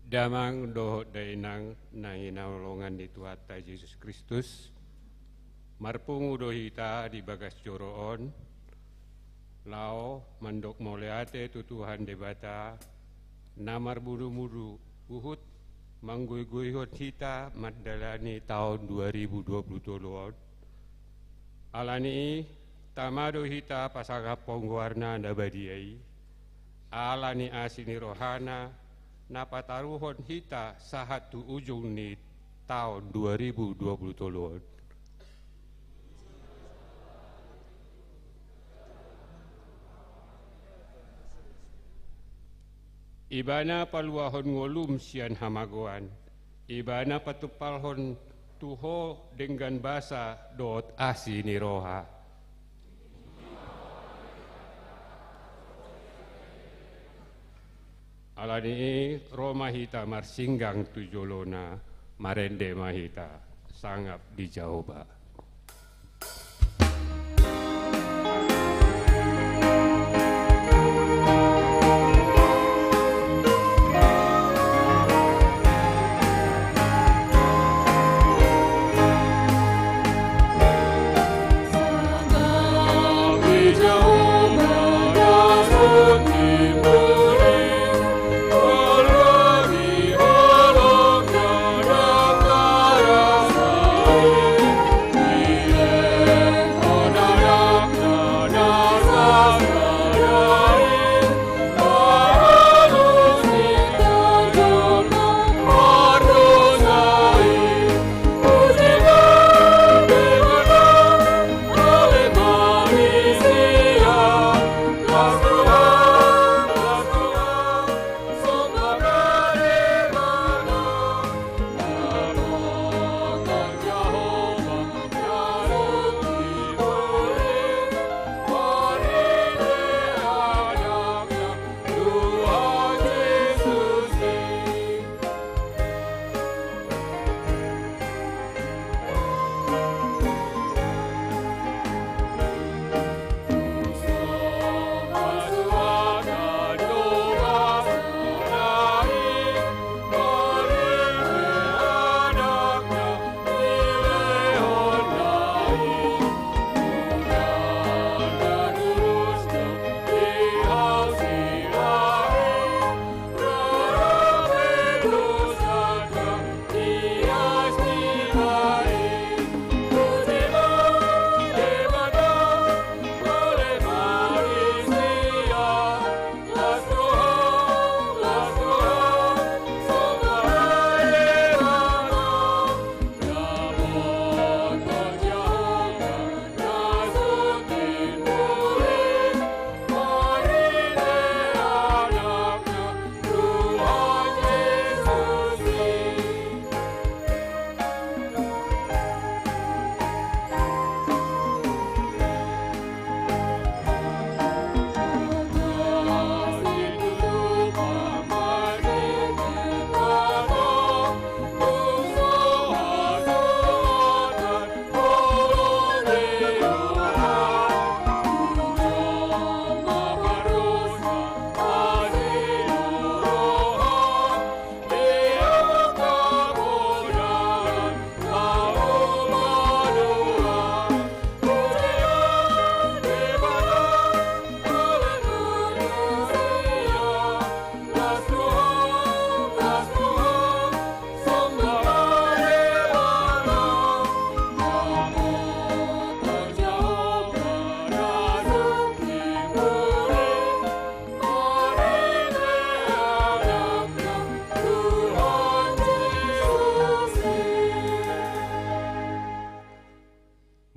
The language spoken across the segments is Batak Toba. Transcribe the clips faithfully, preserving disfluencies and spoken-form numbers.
Damang dohot dainang na hinaholongan ni Tuhanta Jesus Kristus, marpungu do hita di bagas joro on, laho mandok mauliate tu Tuhan Debata, na marmudu-mudu huhut manggoigoihon hita mandalani taon dua ribu dua puluh tolu on. Alani i, tama do hita pasangaphon goarna na badia i, ala ni asi ni rohana, na pataruhon hita sahat tu ujung ni taon dua ribu dua puluh tolu on. Ibana paluahon ngolum sian hamagoan, Ibana patumpalhon tu ho denggan basa dohot asi ni roha. Alani i, ro ma hita marsinggang tu jolona, marende ma hita, sangap di Jahowa.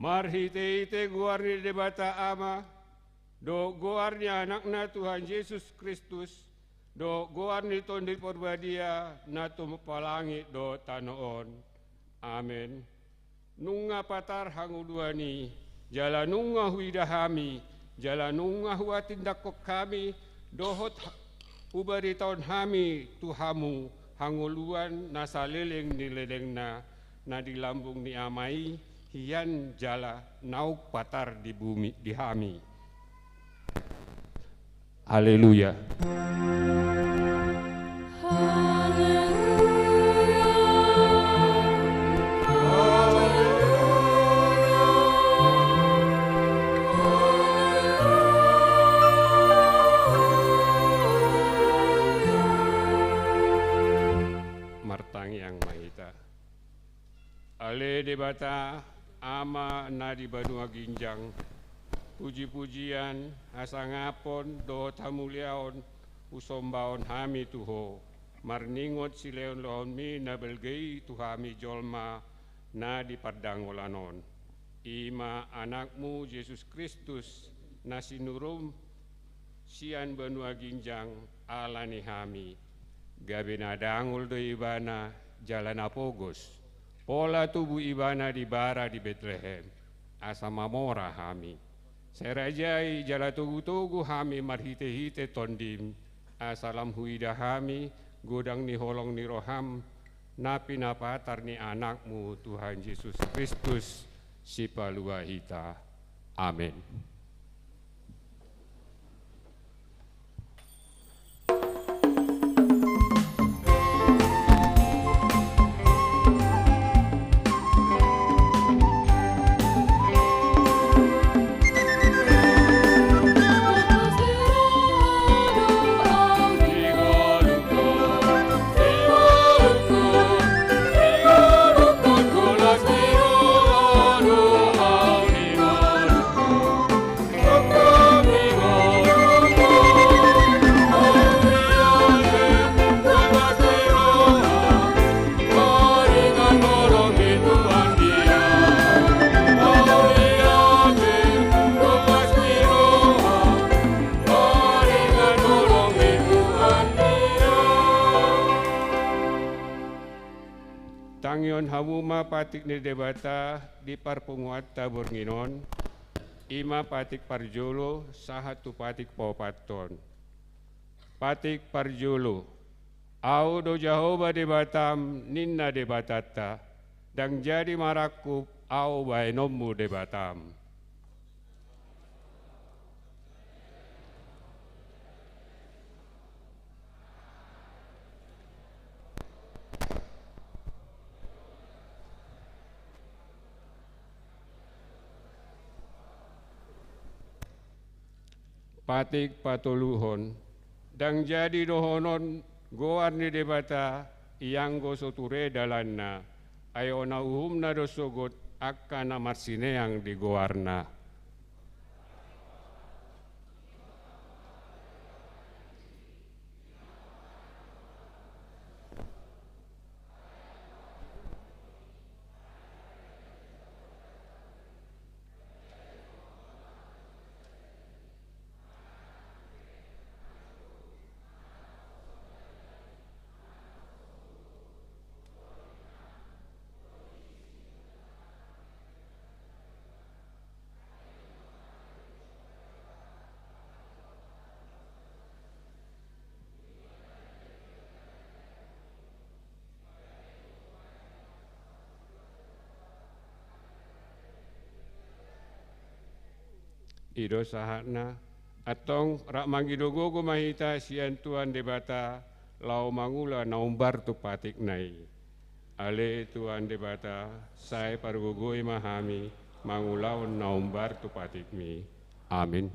Marhitehite goar ni Debata Ama, dohot goar ni Anakna Tuhan Jesus Kristus, dohot goar ni Tondi Parbadia na tumompa langit dohot tano on. Amen. Nunga patar hangoluan i, jala nunga huida hami, jala nunga huhatindanghon hami, dohot ha-, hubaritahon hami tu hamu hangoluan na saleleng ni lelengna, na di lambung ni Ama i, hian jala naung patar di bumi, di hami. Haleluya. Haleluya. Ale Debata, Ama na di banua ginjang, puji-pujian, hasangapon dohot hamuliaon husombahon hami tu Ho, marningot silehonlehonMi na balga i tu hami jolma na di pardangolan on. I ma Anakmu Jesus Kristus, na sinurum sian banua ginjang ala ni hami. Gabe na dangol do Ibana jala na pogos. Pola tubu Ibana di bara di Betlehem, asa mamora hami. Sai rajai jala togu-togu hami marhite-hite TondiM, asa lam huida hami godang ni holong ni rohaM, na pinapatar ni Anakmu Tuhan Jesus Kristus, Sipalua hita. Amen. Tangihon hamu ma patik ni Debata di parpunguanta borngin on, i ma patik parjolo sahat tu patik paopathon. Patik parjolo. Ahu do Jahowa Debatam, ninna Debatanta, ndang jadi marangkup Ahu bahenonmu Debatam. Patik patoluhon. Ndang jadi dohonon goar ni Debata, ianggo so ture dalanna, ai ona uhumna do sogot angka na marsineang di goarna. I do sahatna. Antong rap mangido gogo ma hita sian Tuhan Debata, laho mangula na umbar tu patikna i. Ale Tuhan Debata, sai pargogoi ma hami mangulahon na umbar tu patikmi. Amin.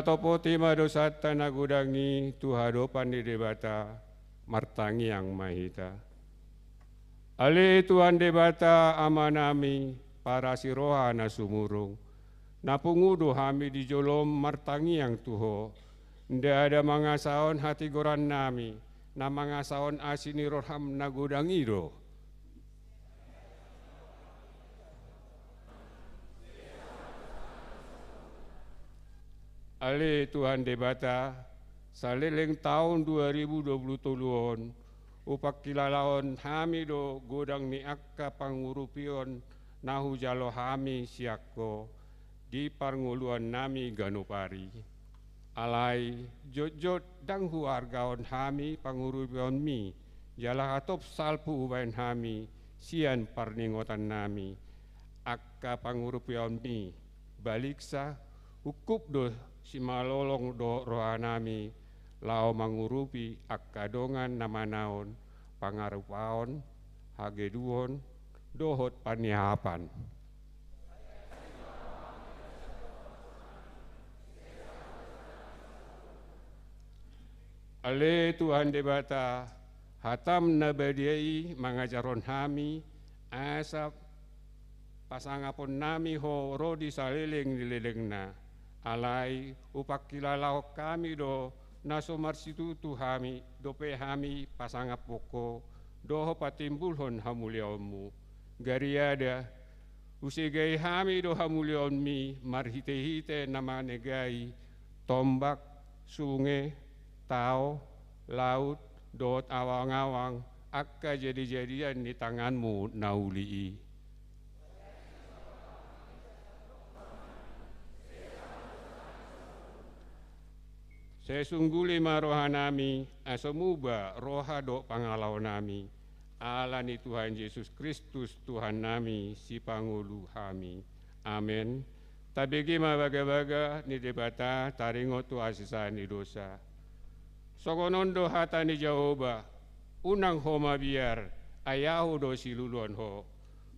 Topoti ma dosanta na godang i tu adopan ni Debata, martangiang ma hita. Ale Tuhan Debata Amanami, parasi roha na sumurung, na pungu do hami di jolom martangiang tu Ho. Ndada mangasahon hatigorannami, na mangasahon asi ni roham na godang i do. Ale Tuhan Debata, saleleng taon dua ribu dua puluh tolu on, hupangkilalahon hami do godang ni angka pangurupion na hujalo hami sian Ho di parngoluannami ganup ari. Alai jotjot ndang huargahon hami pangurupionmi, jala hatop salpu hubaen hami sian parningotannami. Angka pangurupionmi, baliksa, ungkup do simalolong dohot rohanami, laho mangurupi angka dongan na manaon pangarupaon, hagedukon, dohot paniapan. Ale Tuhan Debata, hatam na badia i mangajarhon hami, asa pasangaponnami Ho ro di saleleng ni lelengna. Alai hupangkilalahon hami do na so marsitutu hami dope hami pasangaphon Ho, dohot patimbulhon hamuliaonmu. Gariada, husegai hami do hamuliaonmi marhitehite na manegai tombak, sunge, tao, laut, dohot awangawang, angka jadijadian ni tanganmu na uli i. Sai sungguli ma rohanami, asa muba roha dohot pangalaonami, ala ni Tuhan Jesus Kristus Tuhannami, Sipangolu hami. Amen. Tabege ma bagabaga ni Debata taringot tu hasesaan ni dosa. Songon on do hata ni Jahowa: Unang ho mabiar, ai Ahu do siluluan ho.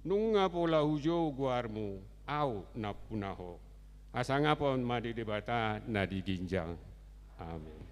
Nunga pola hujou goarmu, Ahu nampuna ho. Hasangapon ma di Debata na di ginjang. Amen.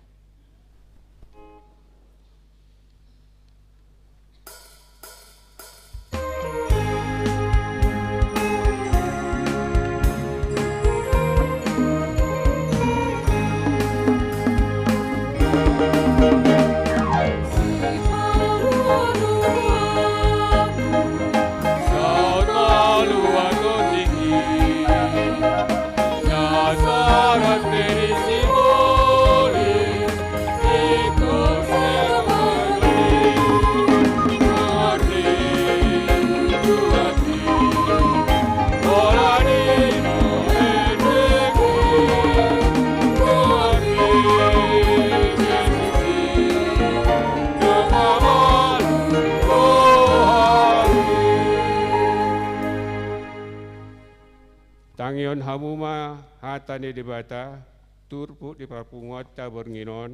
Tangihon hamu ma hata ni Debata, turpuk di parpunguanta borngin on,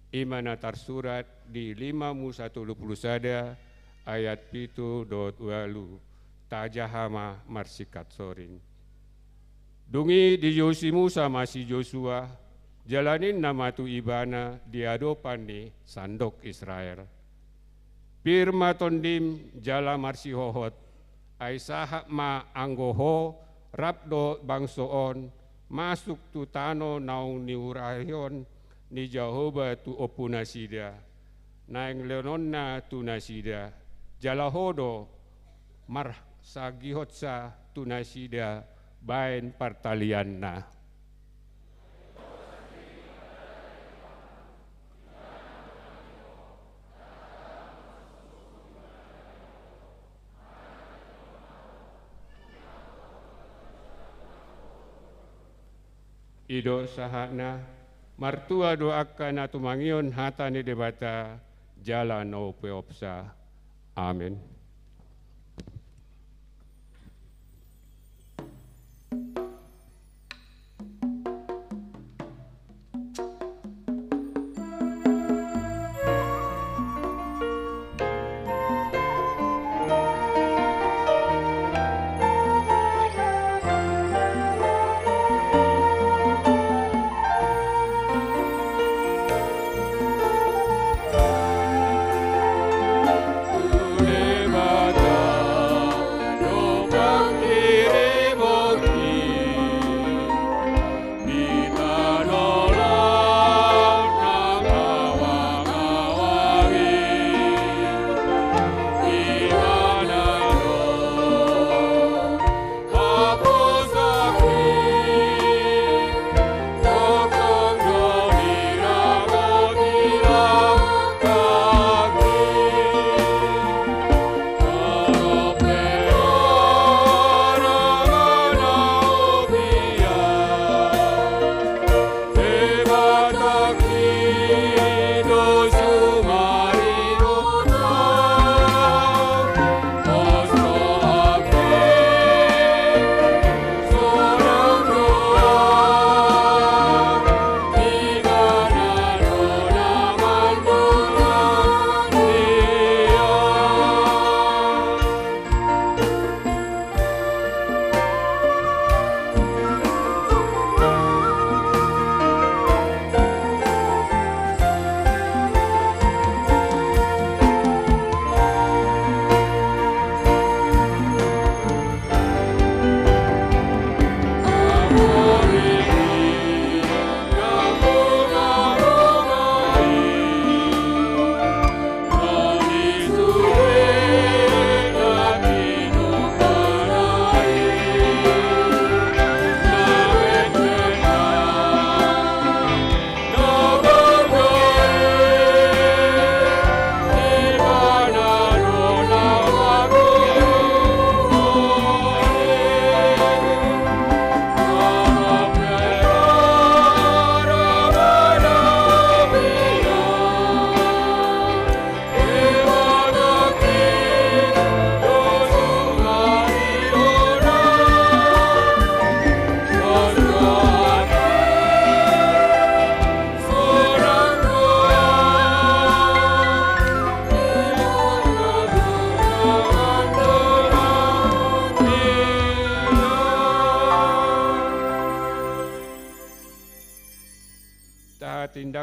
i ma na tarsurat di lima Musa tolu pulu sada ayat pitu dohot ualu. Tajaha ma marsingkat soring. Dung i dijousi Musa ma si Josua, jala ninna ma tu ibana di adopan ni sandok Israel: Pir ma tondim jala marsihohot, ai sahat ma anggo ho rap dohot bangso on masuk tu tano naung niurahon ni Jahowa tu ompunasida, naeng lehononna tu nasida, jala ho do marsagihonsa tu nasida baen partalianna. I do sahatna. Martua do angka na tumangihon hata ni Debata jala na umpeopsa. Amen.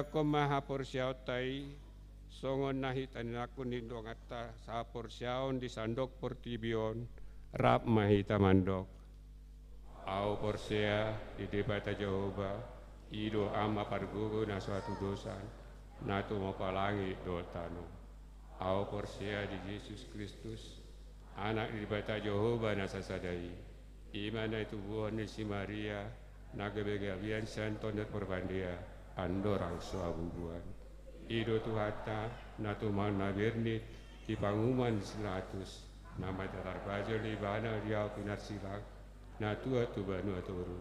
Angkon ma haporseaonta i, songon na hita ninangkon di donganta sahaporseaon di sandok portibi on, rap ma hita mandok. Ahu porsea di Debata Jahowa, i do Ama pargogo na so hatudosan, na tumompa langit dohot tano. Ahu porsea di Jesus Kristus, Anak ni Debata Jahowa na sasada i, i ma na itubuhon ni si Maria, na gabe gabean sian Tondi Porbadia, andorang so habubuhan. I do Tuhanta, na tumangihon na bernit, di panguhuman ni si Pilatus, na mate tarbajol ibana di ahu pinarsilang, na tuat tu banua toru.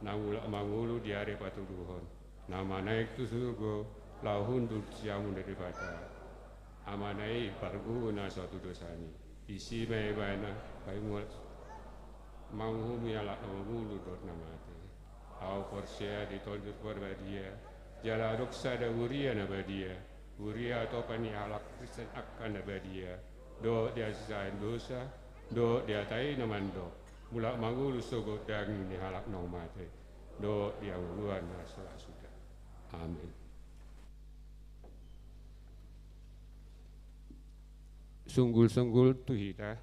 Na mulak mangolu di ari patuduhon, na manaek tu surgo, laho hundul tu siamun ni Debata. Amana i pargogo na so hatudosan i. Disi ma ibana, paimula manguhumi halak na mangolu dohot na mate. Ahu porsea di Tondi Porbadia, jala adong sada huria na badia, huria hatopan ni halak Kristen angka na badia, dohot di hasisahaan dosa, dohot di hata i na mandok, mulak mangolu sogot daging ni halak naung mate, dohot di hangoluan na so ra suda. Amen. Sunggul-sunggul tu hita,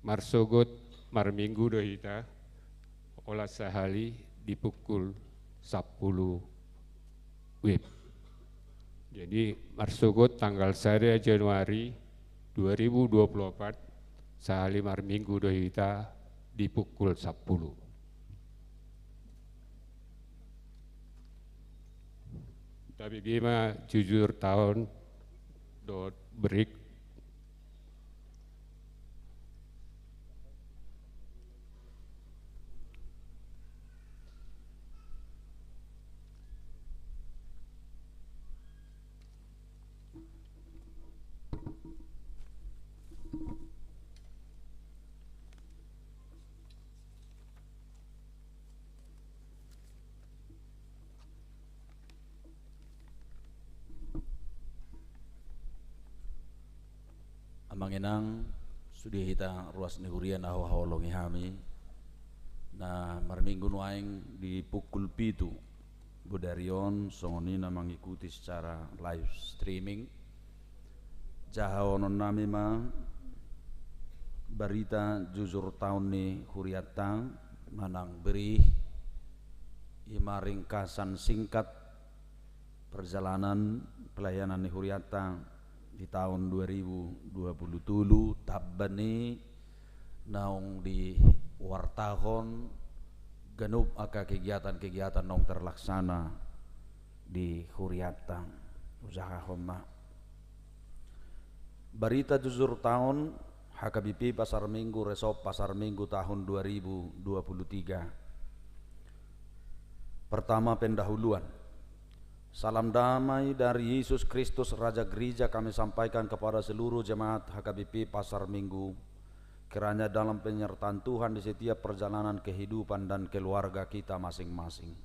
marsogot marminggu do hita, olat sahali di pukul sampulu wib. Jadi, marsogot tanggal sada Januari dua ribu dua puluh empat, sahali marminggu do hita di pukul sampulu. Tabege ma jujur taon dohot berik. Amang inang, sude hita ruas ni huria na huhaholongi hami, na marminggu nuaeng di pukul pitu bodari on, songon i na mangikuti secara live streaming. Jahaononnami ma barita jujur taon ni hurianta manang berih, i ma ringkasan singkat perjalanan pelayanan ni hurianta di taon dua ribu dua puluh tolu, tamba ni naung diwartahon ganup angka kegiatan-kegiatan naung terlaksana di hurianta. Hujahahon ma. Barita jujur taon, H K B P Pasar Minggu, Resop Pasar Minggu tahun dua ribu dua puluh tiga. Pertama, pendahuluan. Salam damai dari Yesus Kristus, Raja Gereja, kami sampaikan kepada seluruh jemaat H K B P Pasar Minggu. Kiranya dalam penyertaan Tuhan di setiap perjalanan kehidupan dan keluarga kita masing-masing.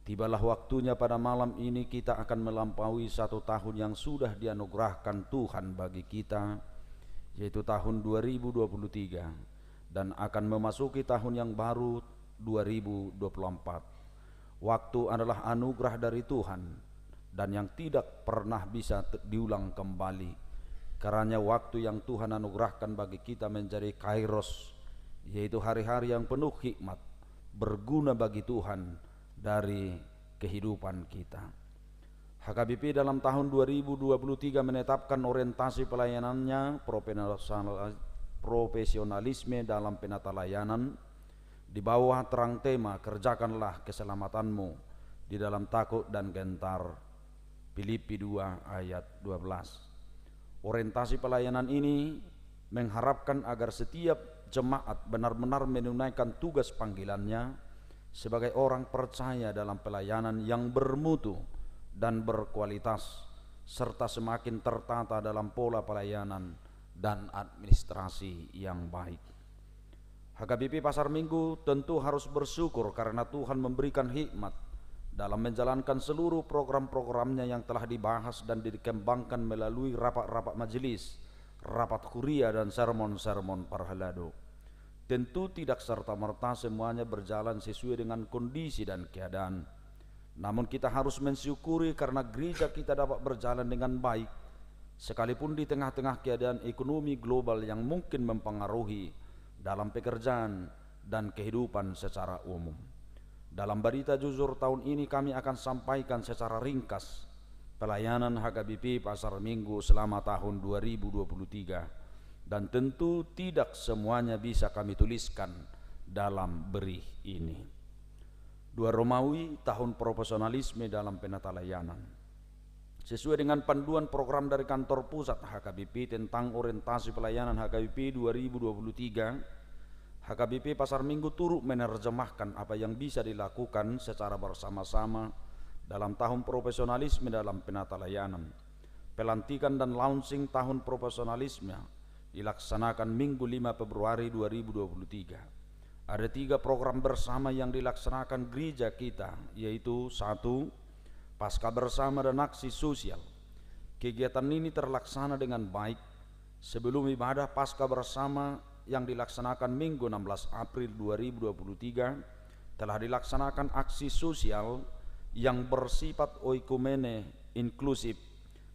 Tibalah waktunya pada malam ini kita akan melampaui satu tahun yang sudah dianugerahkan Tuhan bagi kita, yaitu tahun dua ribu dua puluh tiga, dan akan memasuki tahun yang baru, dua ribu dua puluh empat. Waktu adalah anugerah dari Tuhan dan yang tidak pernah bisa te-, diulang kembali. Karanya waktu yang Tuhan anugerahkan bagi kita menjadi kairos, yaitu hari-hari yang penuh hikmat, berguna bagi Tuhan dari kehidupan kita. H K B P dalam tahun dua ribu dua puluh tiga menetapkan orientasi pelayanannya, profesional-, profesionalisme dalam penata layanan, di bawah terang tema, "Kerjakanlah keselamatanmu di dalam takut dan gentar." Filipi dua ayat dua belas. Orientasi pelayanan ini mengharapkan agar setiap jemaat benar-benar menunaikan tugas panggilannya sebagai orang percaya dalam pelayanan yang bermutu dan berkualitas, serta semakin tertata dalam pola pelayanan dan administrasi yang baik. H K B P Pasar Minggu tentu harus bersyukur karena Tuhan memberikan hikmat dalam menjalankan seluruh program-programnya yang telah dibahas dan dikembangkan melalui rapat-rapat majelis, rapat huria, dan sermon-sermon parhalado. Tentu tidak serta-merta semuanya berjalan sesuai dengan kondisi dan keadaan. Namun kita harus mensyukuri karena gereja kita dapat berjalan dengan baik, sekalipun di tengah-tengah keadaan ekonomi global yang mungkin mempengaruhi dalam pekerjaan dan kehidupan secara umum. Dalam Berita Jujur tahun ini kami akan sampaikan secara ringkas pelayanan H K B P Pasar Minggu selama tahun dua ribu dua puluh tiga, dan tentu tidak semuanya bisa kami tuliskan dalam berita ini. Dua Romawi, tahun profesionalisme dalam penatalayanan. Sesuai dengan panduan program dari kantor pusat H K B P tentang orientasi pelayanan H K B P dua ribu dua puluh tiga, H K B P Pasar Minggu turut menerjemahkan apa yang bisa dilakukan secara bersama-sama dalam tahun profesionalisme dalam penatalayanan. Pelantikan dan launching tahun profesionalisme dilaksanakan Minggu lima Februari dua ribu dua puluh tiga. Ada tiga program bersama yang dilaksanakan gereja kita, yaitu satu, Paskah bersama dan aksi sosial. Kegiatan ini terlaksana dengan baik. Sebelum ibadah Paskah bersama yang dilaksanakan Minggu enam belas April dua ribu dua puluh tiga, telah dilaksanakan aksi sosial yang bersifat oikumene inklusif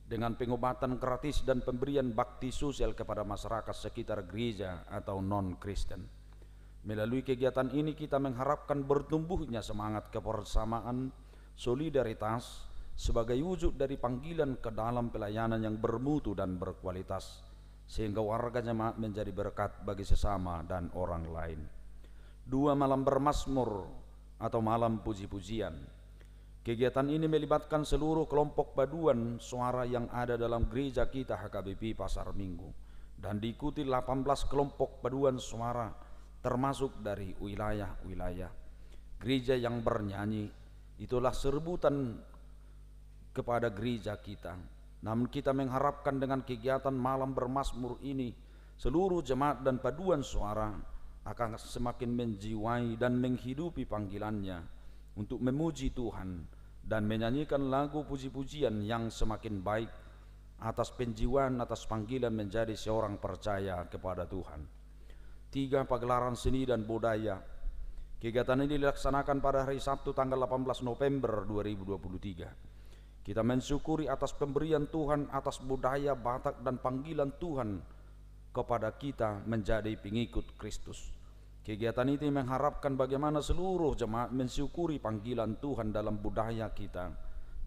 dengan pengobatan gratis dan pemberian bakti sosial kepada masyarakat sekitar gereja atau non-Kristen. Melalui kegiatan ini kita mengharapkan bertumbuhnya semangat kebersamaan, solidaritas sebagai wujud dari panggilan ke dalam pelayanan yang bermutu dan berkualitas, sehingga warga jemaat menjadi berkat bagi sesama dan orang lain. Dua, malam bermazmur atau malam puji-pujian. Kegiatan ini melibatkan seluruh kelompok paduan suara yang ada dalam gereja kita H K B P Pasar Minggu dan diikuti delapan belas kelompok paduan suara, termasuk dari wilayah-wilayah. Gereja yang bernyanyi itulah serebutan kepada gereja kita. Namun kita mengharapkan dengan kegiatan malam bermazmur ini, seluruh jemaat dan paduan suara akan semakin menjiwai dan menghidupi panggilannya untuk memuji Tuhan dan menyanyikan lagu puji-pujian yang semakin baik atas penjiwaan, atas panggilan menjadi seorang percaya kepada Tuhan. Tiga, pagelaran seni dan budaya. Kegiatan ini dilaksanakan pada hari Sabtu tanggal delapan belas November dua ribu dua puluh tiga. Kita mensyukuri atas pemberian Tuhan atas budaya Batak dan panggilan Tuhan kepada kita menjadi pengikut Kristus. Kegiatan ini mengharapkan bagaimana seluruh jemaat mensyukuri panggilan Tuhan dalam budaya kita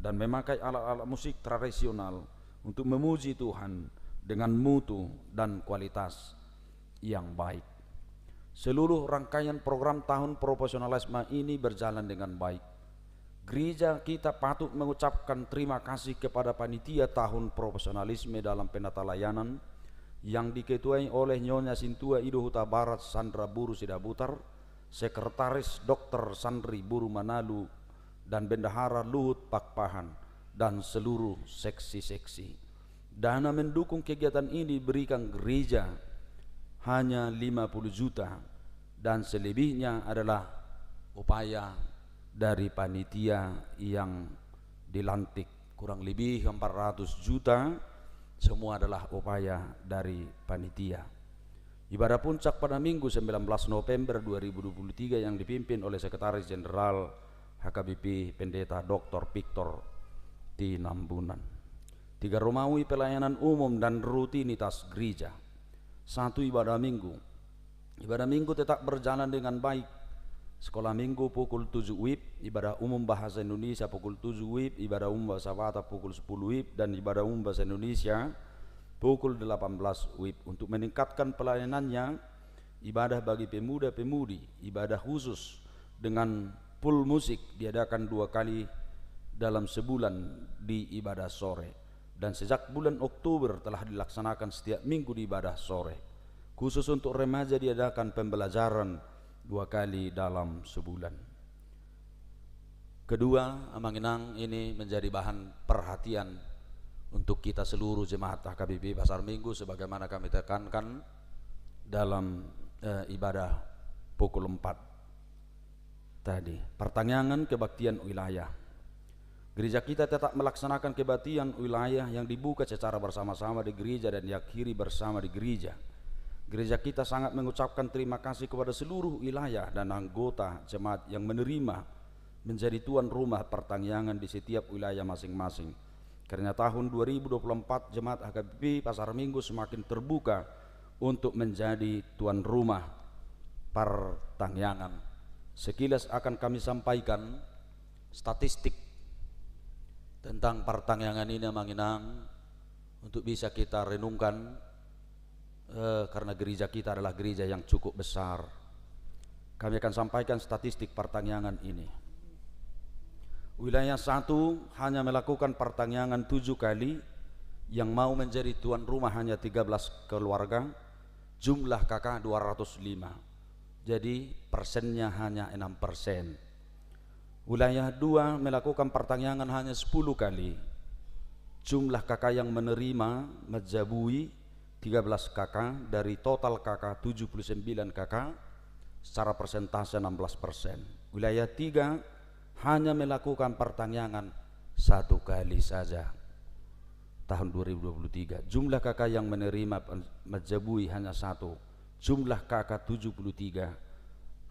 dan memakai alat-alat musik tradisional untuk memuji Tuhan dengan mutu dan kualitas yang baik. Seluruh rangkaian program tahun profesionalisme ini berjalan dengan baik. Gereja kita patut mengucapkan terima kasih kepada panitia tahun profesionalisme dalam penatalayanan yang diketuai oleh Nyonya Sintua Ido Hutabarat Sandra Boru Sidabutar, Sekretaris Dokter Sandri Boru Manalu, dan Bendahara Luhut Pakpahan, dan seluruh seksi-seksi. Dana mendukung kegiatan ini diberikan gereja hanya lima puluh juta, dan selebihnya adalah upaya dari panitia yang dilantik, kurang lebih empat ratus juta, semua adalah upaya dari panitia. Ibadah puncak pada Minggu sembilan belas November dua ribu dua puluh tiga yang dipimpin oleh Sekretaris Jenderal H K B P Pendeta Doktor Victor Tinambunan. Tiga, Romawi, pelayanan umum dan rutinitas gereja. Satu, ibadah Minggu. Ibadah Minggu tetap berjalan dengan baik. Sekolah Minggu pukul tujuh WIB, ibadah umum bahasa Indonesia pukul tujuh WIB, ibadah umum bahasa Batak pukul sepuluh WIB, dan ibadah umum bahasa Indonesia pukul delapan belas WIB. Untuk meningkatkan pelayanannya, ibadah bagi pemuda-pemudi, ibadah khusus dengan full musik diadakan dua kali dalam sebulan di ibadah sore. Dan sejak bulan Oktober telah dilaksanakan setiap minggu di ibadah sore. Khusus untuk remaja diadakan pembelajaran dua kali dalam sebulan. Kedua, Amang Inang, ini menjadi bahan perhatian untuk kita seluruh jemaat H K B P Pasar Minggu sebagaimana kami tekankan dalam, eh, ibadah pukul empat tadi. Pertanyaangan kebaktian wilayah. Gereja kita tetap melaksanakan kebaktian wilayah yang dibuka secara bersama-sama di gereja dan diakhiri bersama di gereja. Gereja kita sangat mengucapkan terima kasih kepada seluruh wilayah dan anggota jemaat yang menerima menjadi tuan rumah partangiangan di setiap wilayah masing-masing. Karena tahun dua ribu dua puluh empat, Jemaat H K B P Pasar Minggu semakin terbuka untuk menjadi tuan rumah partangiangan. Sekilas akan kami sampaikan statistik tentang partangiangan ini, Amang Inang, untuk bisa kita renungkan, eh, karena gereja kita adalah gereja yang cukup besar. Kami akan sampaikan statistik partangiangan ini. Wilayah satu hanya melakukan partangiangan tujuh kali, yang mau menjadi tuan rumah hanya tiga belas keluarga, jumlah K K dua ratus lima. Jadi, persennya hanya enam persen. Wilayah dua melakukan partangiangan hanya sepuluh kali. Jumlah K K yang menerima, menjabui, tiga belas K K dari total K K tujuh puluh sembilan K K, secara persentase enam belas persen. Wilayah tiga hanya melakukan partangiangan satu kali saja tahun dua ribu dua puluh tiga. Jumlah K K yang menerima pen-, menjabui hanya satu. Jumlah K K tujuh puluh tiga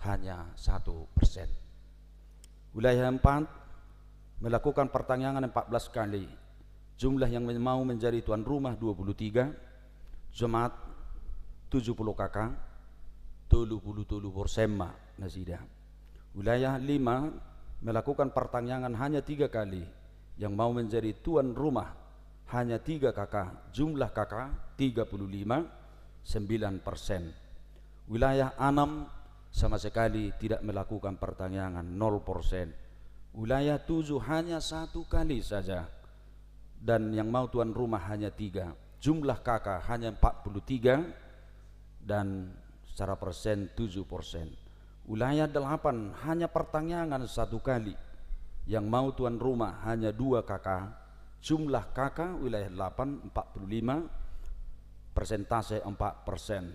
hanya satu persen. Wilayah empat melakukan partangiangan empat belas kali. Jumlah yang men-, mau menjadi tuan rumah dua puluh tiga, jemaat tujuh puluh K K, tolu puluh tolu persen ma nasida. Wilayah lima melakukan partangiangan hanya tiga kali, yang mau menjadi tuan rumah hanya tiga K K, jumlah K K tiga puluh lima, sembilan persen. Wilayah enam sama sekali tidak melakukan partangiangan, nol persen. Wilayah tujuh hanya satu kali saja, dan yang mau tuan rumah hanya tiga. Jumlah K K hanya empat puluh tiga, dan secara persen tujuh persen. Wilayah delapan hanya partangiangan satu kali, yang mau tuan rumah hanya dua K K. Jumlah K K wilayah delapan empat puluh lima, persentase empat persen.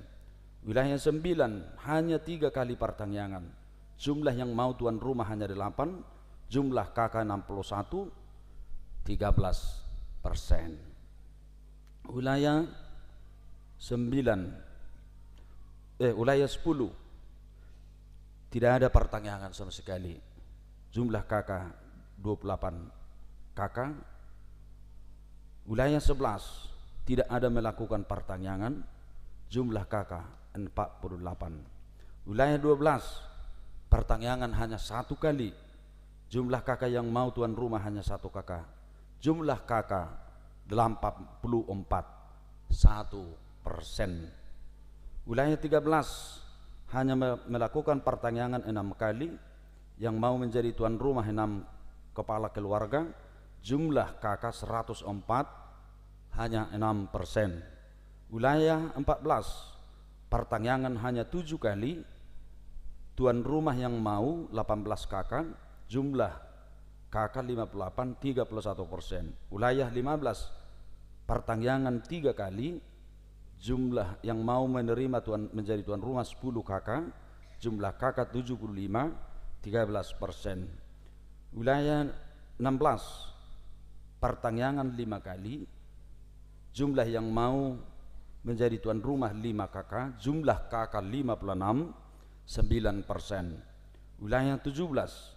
Wilayah sembilan hanya tiga kali partangiangan. Jumlah yang mau tuan rumah hanya delapan, jumlah K K enam puluh satu, tiga belas persen. Wilayah sembilan, eh, wilayah sepuluh, tidak ada partangiangan sama sekali. Jumlah K K dua puluh delapan K K. Wilayah sebelas tidak ada melakukan partangiangan, jumlah K K empat puluh delapan. Wilayah dua belas, partangiangan hanya satu kali, jumlah K K yang mau tuan rumah hanya satu K K, jumlah K K delapan puluh empat, satu persen. Wilayah tiga belas hanya me-, melakukan partangiangan enam kali, yang mau menjadi tuan rumah enam kepala keluarga, jumlah K K seratus empat, hanya enam persen. Wilayah empat belas, partangiangan hanya tujuh kali, tuan rumah yang mau delapan belas K K, jumlah K K lima puluh delapan, tiga puluh satu persen. Wilayah lima belas, partangiangan tiga kali, jumlah yang mau menerima tuan, menjadi tuan rumah sepuluh K K, jumlah K K tujuh puluh lima, tiga belas persen. Wilayah enam belas, partangiangan lima kali, jumlah yang mau menjadi tuan rumah lima K K, jumlah K K lima puluh enam, sembilan persen. Wilayah tujuh belas,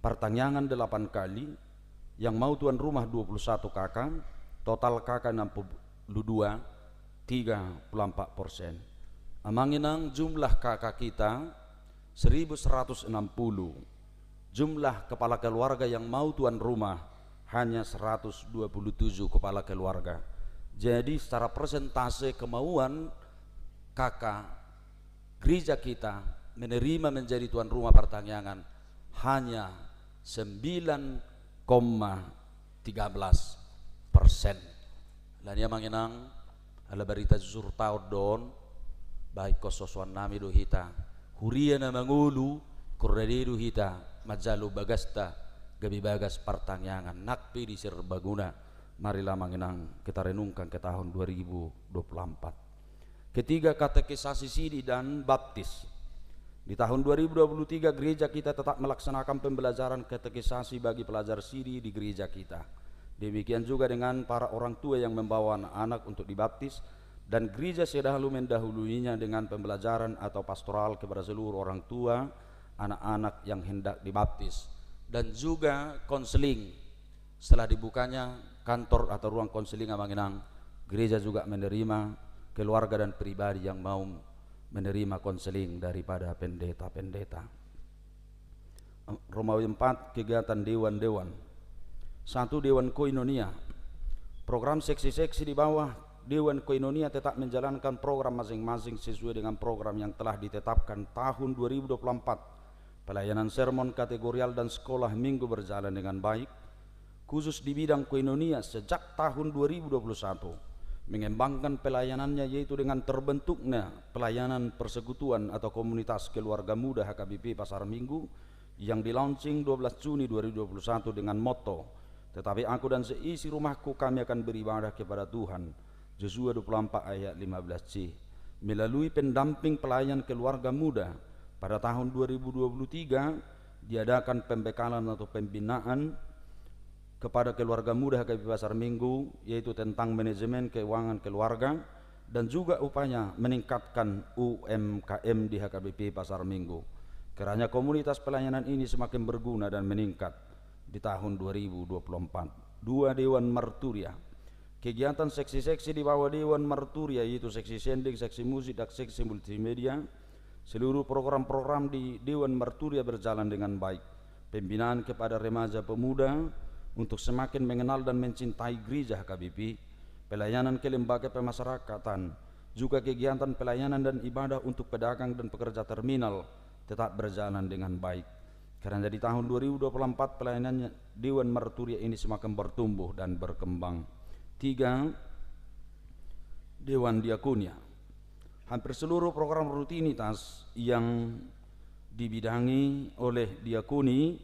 partangiangan delapan kali, yang mau tuan rumah dua puluh satu K K, total K K enam puluh dua, tiga puluh empat persen. Amang Inang, jumlah K K kita seribu seratus enam puluh. Jumlah kepala keluarga yang mau tuan rumah hanya seratus dua puluh tujuh kepala keluarga. Jadi, secara persentase kemauan K K gereja kita menerima menjadi tuan rumah partangiangan hanya sembilan koma tiga belas persen. Alani i, Amang Inang, ala barita jujur taon do on, bahen hasosoan nami do hita. Huria na mangolu, kordade do hita manjalo bagasta, gabe bagas partangiangan, nang pe di Serbaguna. Marilah, Amang Inang, kita renungkan ke tahun dua ribu dua puluh empat. Ketiga, katekisasi siri dan baptis. Di tahun dua ribu dua puluh tiga, gereja kita tetap melaksanakan pembelajaran katekisasi bagi pelajar siri di gereja kita. Demikian juga dengan para orang tua yang membawa anak-anak untuk dibaptis, dan gereja selalu mendahuluinya dengan pembelajaran atau pastoral kepada seluruh orang tua anak-anak yang hendak dibaptis, dan juga konseling. Setelah dibukanya kantor atau ruang konseling, Amang Inang, gereja juga menerima keluarga dan pribadi yang mau menerima konseling daripada pendeta-pendeta. Romawi empat, kegiatan dewan-dewan. Satu, dewan koinonia. Program seksi-seksi di bawah dewan koinonia tetap menjalankan program masing-masing sesuai dengan program yang telah ditetapkan tahun dua ribu dua puluh empat. Pelayanan sermon kategorial dan sekolah minggu berjalan dengan baik, khusus di bidang koinonia sejak tahun dua ribu dua puluh satu, mengembangkan pelayanannya, yaitu dengan terbentuknya pelayanan persekutuan atau komunitas keluarga muda H K B P Pasar Minggu yang di-launching dua belas Juni dua ribu dua puluh satu dengan moto, "Tetapi aku dan seisi rumahku, kami akan beribadah kepada Tuhan." Yosua dua puluh empat ayat lima belas C. Melalui pendamping pelayan keluarga muda, pada tahun dua ribu dua puluh tiga diadakan pembekalan atau pembinaan kepada keluarga muda H K B P Pasar Minggu, yaitu tentang manajemen keuangan keluarga, dan juga upaya meningkatkan U M K M di H K B P Pasar Minggu. Kiranya komunitas pelayanan ini semakin berguna dan meningkat di tahun dua ribu dua puluh empat. Dua, dewan marturia. Kegiatan seksi-seksi di bawah dewan marturia, yaitu seksi sending, seksi musik, dan seksi multimedia. Seluruh program-program di dewan marturia berjalan dengan baik. Pembinaan kepada remaja pemuda untuk semakin mengenal dan mencintai gereja H K B P. Pelayanan kelembagaan pemasyarakatan, juga kegiatan pelayanan dan ibadah untuk pedagang dan pekerja terminal tetap berjalan dengan baik. Karena di tahun dua ribu dua puluh empat pelayanan dewan marturia ini semakin bertumbuh dan berkembang. Tiga, dewan diakonia. Hampir seluruh program rutinitas yang dibidangi oleh diakoni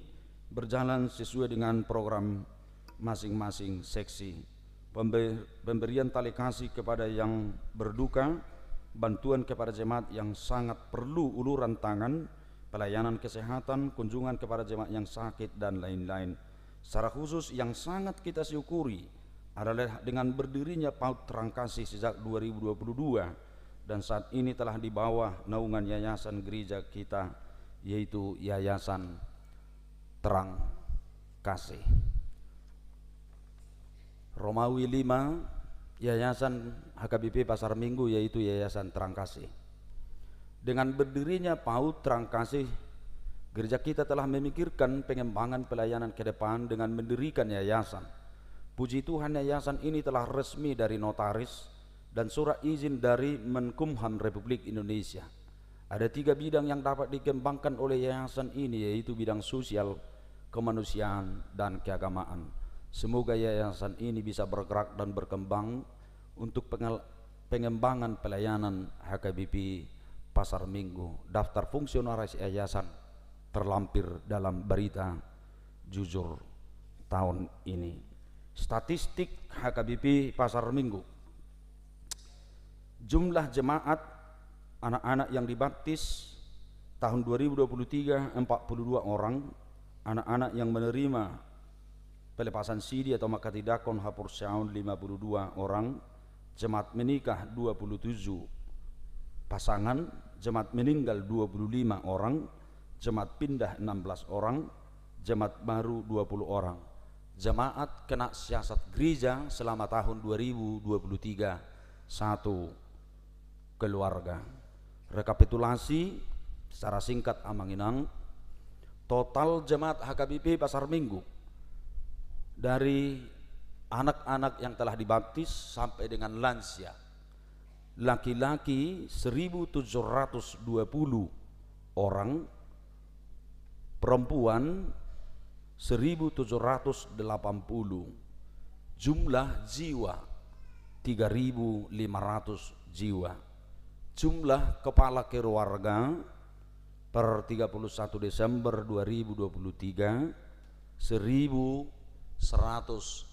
berjalan sesuai dengan program masing-masing seksi. Pembe-, pemberian tali kasih kepada yang berduka, bantuan kepada jemaat yang sangat perlu uluran tangan, pelayanan kesehatan, kunjungan kepada jemaat yang sakit, dan lain-lain. Secara khusus, yang sangat kita syukuri adalah dengan berdirinya PAUD Terang Kasih sejak dua ribu dua puluh dua, dan saat ini telah di bawah naungan yayasan gereja kita, yaitu Yayasan Terang Kasih. Romawi lima, Yayasan H K B P Pasar Minggu, yaitu Yayasan Terang Kasih. Dengan berdirinya PAUD Terang Kasih, gereja kita telah memikirkan pengembangan pelayanan ke depan dengan mendirikan yayasan. Puji Tuhan, yayasan ini telah resmi dari notaris dan surat izin dari Menkumham Republik Indonesia. Ada tiga bidang yang dapat dikembangkan oleh yayasan ini, yaitu bidang sosial, kemanusiaan, dan keagamaan. Semoga yayasan ini bisa bergerak dan berkembang untuk pengel-, pengembangan pelayanan H K B P Pasar Minggu. Daftar fungsionaris yayasan terlampir dalam berita jujur tahun ini. Statistik H K B P Pasar Minggu. Jumlah jemaat anak-anak yang dibaptis tahun dua ribu dua puluh tiga, empat puluh dua orang, anak-anak yang menerima pelepasan sidi atau mangkatindangkon haporseaon, lima puluh dua orang, jemaat menikah, dua puluh tujuh pasangan, jemaat meninggal, dua puluh lima orang, jemaat pindah, enam belas orang, jemaat baru, dua puluh orang. Jemaat kena siasat gereja selama tahun dua ribu dua puluh tiga, satu keluarga. Rekapitulasi secara singkat, Amang Inang, total jemaat H K B P Pasar Minggu, dari anak-anak yang telah dibaptis sampai dengan lansia, laki-laki seribu tujuh ratus dua puluh orang, perempuan seribu tujuh ratus delapan puluh, jumlah jiwa tiga ribu lima ratus jiwa, jumlah kepala keluarga per tiga puluh satu Desember dua ribu dua puluh tiga, seribu seratus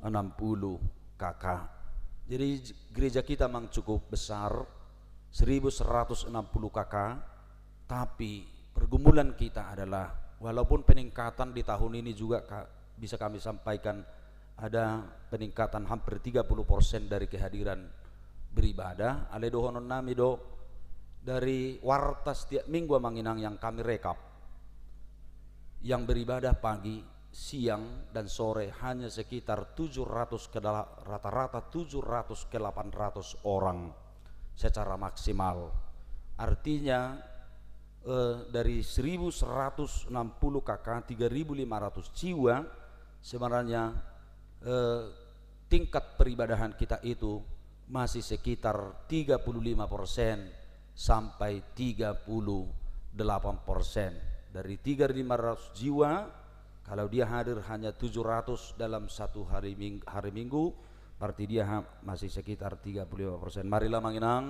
enam puluh K K. Jadi, gereja kita memang cukup besar, seribu seratus enam puluh K K, tapi pergumulan kita adalah, walaupun peningkatan di tahun ini juga, ka-, bisa kami sampaikan, ada peningkatan hampir tiga puluh persen dari kehadiran beribadah. Alai dohonon nami do, dari warta setiap minggu, Amang Inang, yang kami rekap, yang beribadah pagi, siang, dan sore hanya sekitar tujuh ratus ke dala-, rata-rata tujuh ratus ke delapan ratus orang secara maksimal. Artinya, eh, dari seribu seratus enam puluh K K, tiga ribu lima ratus jiwa, sebenarnya, eh, tingkat peribadahan kita itu masih sekitar tiga puluh lima persen sampai tiga puluh delapan persen. Dari tiga ribu lima ratus jiwa, kalau dia hadir hanya tujuh ratus dalam satu hari ming-, hari Minggu, berarti dia ha-, masih sekitar tiga puluh lima persen. Marilah, Amang Inang,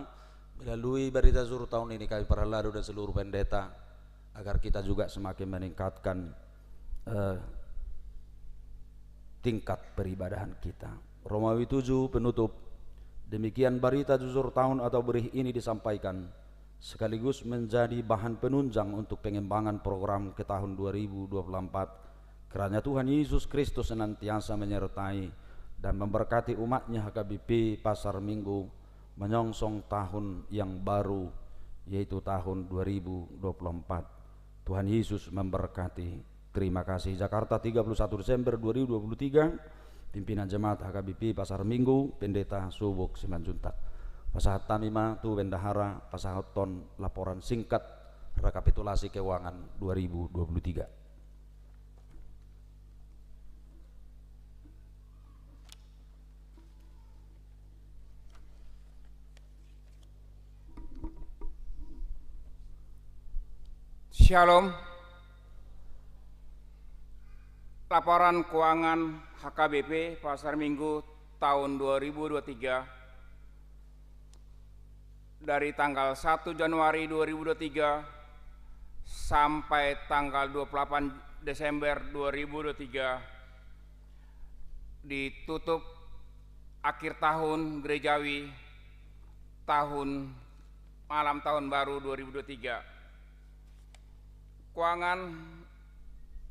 melalui Barita Jujur tahun ini, kami, para lado dan seluruh pendeta, agar kita juga semakin meningkatkan, eh, tingkat peribadahan kita. Romawi tujuh, penutup. Demikian Barita Jujur tahun atau berih ini disampaikan, sekaligus menjadi bahan penunjang untuk pengembangan program ke tahun dua ribu dua puluh empat. Kiranya Tuhan Yesus Kristus senantiasa menyertai dan memberkati umat-Nya H K B P Pasar Minggu menyongsong tahun yang baru, yaitu tahun dua ribu dua puluh empat. Tuhan Yesus memberkati. Terima kasih. Jakarta, tiga puluh satu Desember dua ribu dua puluh tiga. Pimpinan Jemaat H K B P Pasar Minggu, Pendeta Subuk Simanjuntak. Pasahat hami ma tu Bendahara, pasahathon laporan singkat rekapitulasi keuangan dua ribu dua puluh tiga. Syalom. Laporan keuangan H K B P Pasar Minggu tahun dua ribu dua puluh tiga, dari tanggal satu Januari dua ribu dua puluh tiga sampai tanggal dua puluh delapan Desember dua ribu dua puluh tiga, ditutup akhir tahun gerejawi, tahun, malam tahun baru dua ribu dua puluh tiga. Keuangan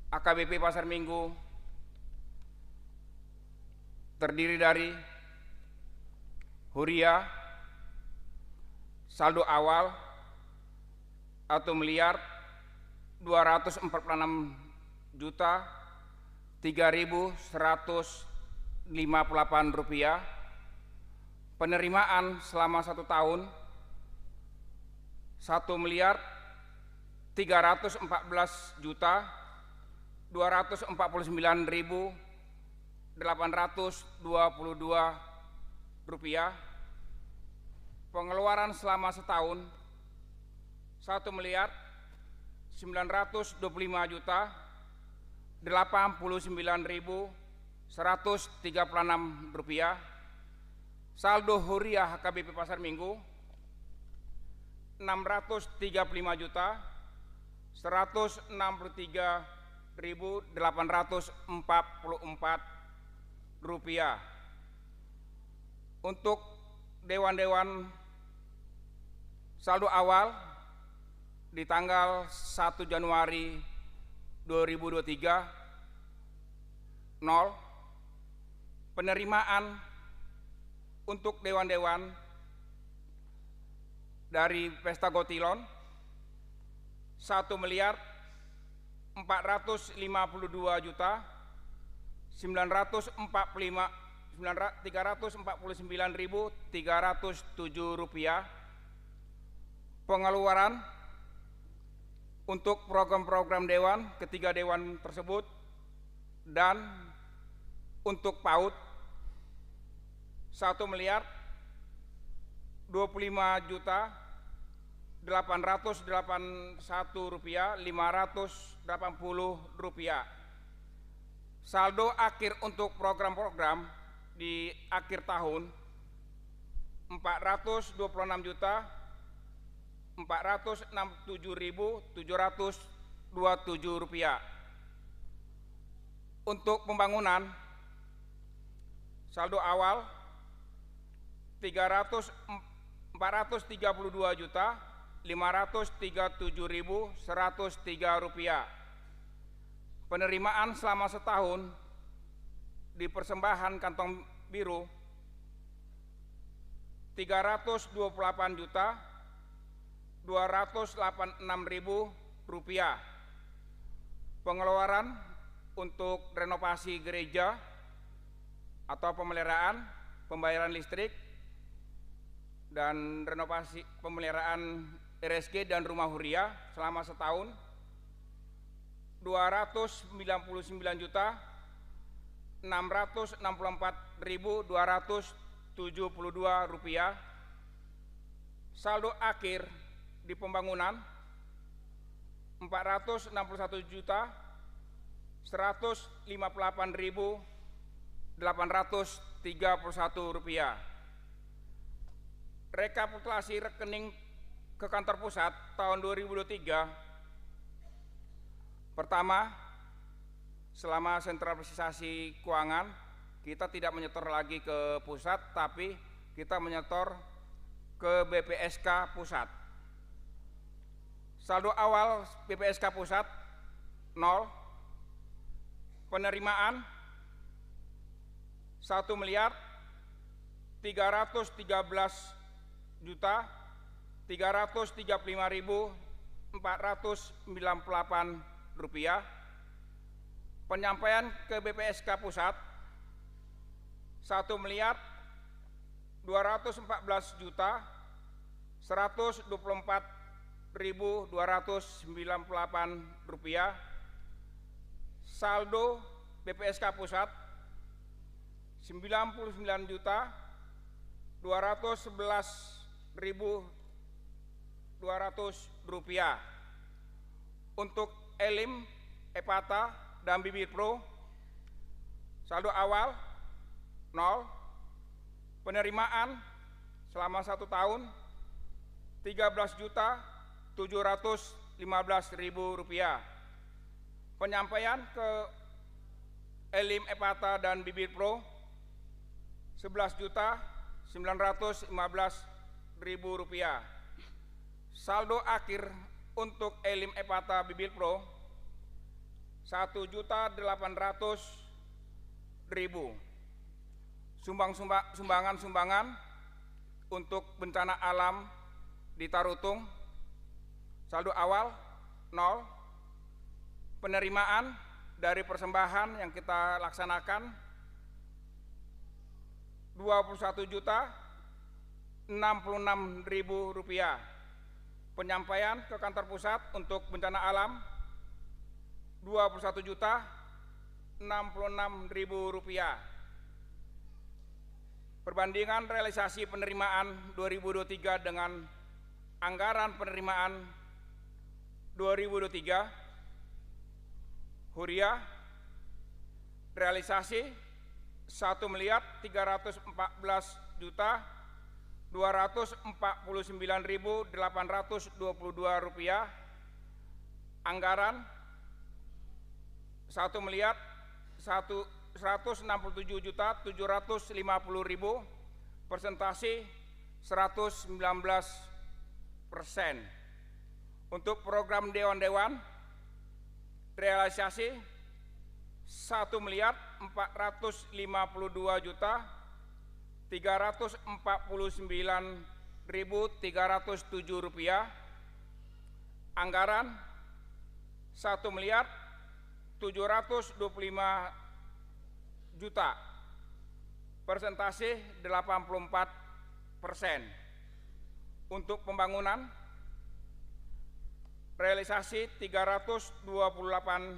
H K B P Pasar Minggu terdiri dari huria, saldo awal satu miliar dua ratus empat puluh enam juta tiga ribu seratus lima puluh delapan rupiah, penerimaan selama satu tahun satu miliar tiga ratus empat belas juta dua ratus empat puluh sembilan ribu delapan ratus dua puluh dua rupiah, pengeluaran selama setahun satu miliar sembilan ratus dua puluh lima juta delapan puluh sembilan ribu seratus tiga puluh enam rupiah, saldo huria H K B P Pasar Minggu enam ratus tiga puluh lima juta seratus enam puluh tiga ribu delapan ratus empat puluh empat rupiah. Untuk dewan-dewan, saldo awal di tanggal satu Januari dua ribu dua puluh tiga, nol. Penerimaan untuk dewan-dewan dari Pesta Gotilon satu miliar empat ratus lima puluh dua juta sembilan ratus empat puluh lima, sembilan ra-, tiga ratus empat puluh sembilan ribu tiga ratus tujuh rupiah. Pengeluaran untuk program-program dewan, ketiga dewan tersebut, dan untuk PAUD satu miliar dua puluh lima juta delapan ratus delapan satu rupiah lima ratus delapan puluh rupiah. Saldo akhir untuk program-program di akhir tahun empat ratus dua puluh enam juta empat ratus enam puluh tujuh ribu tujuh ratus dua puluh tujuh rupiah. Untuk pembangunan, saldo awal tiga ratus, empat ratus tiga puluh dua juta lima ratus tiga puluh tujuh ribu seratus tiga rupiah. Penerimaan selama setahun di persembahan kantong biru tiga ratus dua puluh delapan juta dua ratus delapan puluh enam ribu rupiah. Pengeluaran untuk renovasi gereja atau pemeliharaan, pembayaran listrik, dan renovasi pemeliharaan R S G dan rumah huria selama setahun, dua ratus sembilan puluh sembilan juta enam ratus enam puluh empat ribu dua ratus tujuh puluh dua rupiah. Saldo akhir di pembangunan, empat ratus enam puluh satu juta seratus lima puluh delapan ribu delapan ratus tiga puluh satu rupiah. Rekapitulasi rekening ke kantor pusat tahun dua ribu dua puluh tiga. Pertama, selama sentralisasi keuangan, kita tidak menyetor lagi ke pusat, tapi kita menyetor ke B P S K pusat. Saldo awal B P S K pusat, nol. Penerimaan, satu miliar tiga ratus tiga belas juta tiga ratus tiga puluh lima ribu empat ratus sembilan puluh delapan rupiah. Penyampaian ke B P S K pusat, satu miliar dua ratus empat belas juta seratus dua puluh empat ribu dua ratus sembilan puluh delapan rupiah. Saldo B P S K pusat, sembilan puluh sembilan juta dua ratus sebelas ribu dua ratus rupiah. Untuk Elim, Epata, dan Bibir Pro, saldo awal, nol. Penerimaan selama satu tahun, tiga belas juta tujuh ratus lima belas ribu rupiah. Penyampaian ke Elim, Epata, dan Bibir Pro, sebelas juta sembilan ratus lima belas ribu rupiah. Saldo akhir untuk Elim, Epata, Bibir Pro, satu juta delapan ratus ribu. Sumbang-sumba-, sumbangan-sumbangan untuk bencana alam di Tarutung, saldo awal, nol. Penerimaan dari persembahan yang kita laksanakan, dua puluh satu juta enam puluh enam ribu rupiah. Penyampaian ke kantor pusat untuk bencana alam, dua puluh satu juta enam puluh enam ribu rupiah. Perbandingan realisasi penerimaan dua ribu dua puluh tiga dengan anggaran penerimaan dua ribu dua puluh tiga, huria, realisasi satu miliar tiga ratus empat belas juta dua ratus empat puluh sembilan ribu delapan ratus dua puluh dua rupiah. Anggaran satu miliar satu, seratus enam puluh tujuh juta tujuh ratus lima puluh ribu, persentase seratus sembilan belas persen. Untuk program dewan-dewan, realisasi satu miliar empat ratus lima puluh dua juta tiga ratus empat puluh sembilan ribu tiga ratus tujuh rupiah. Anggaran satu miliar tujuh ratus dua puluh lima juta, persentase delapan puluh empat persen. Untuk pembangunan, realisasi tiga ratus dua puluh delapan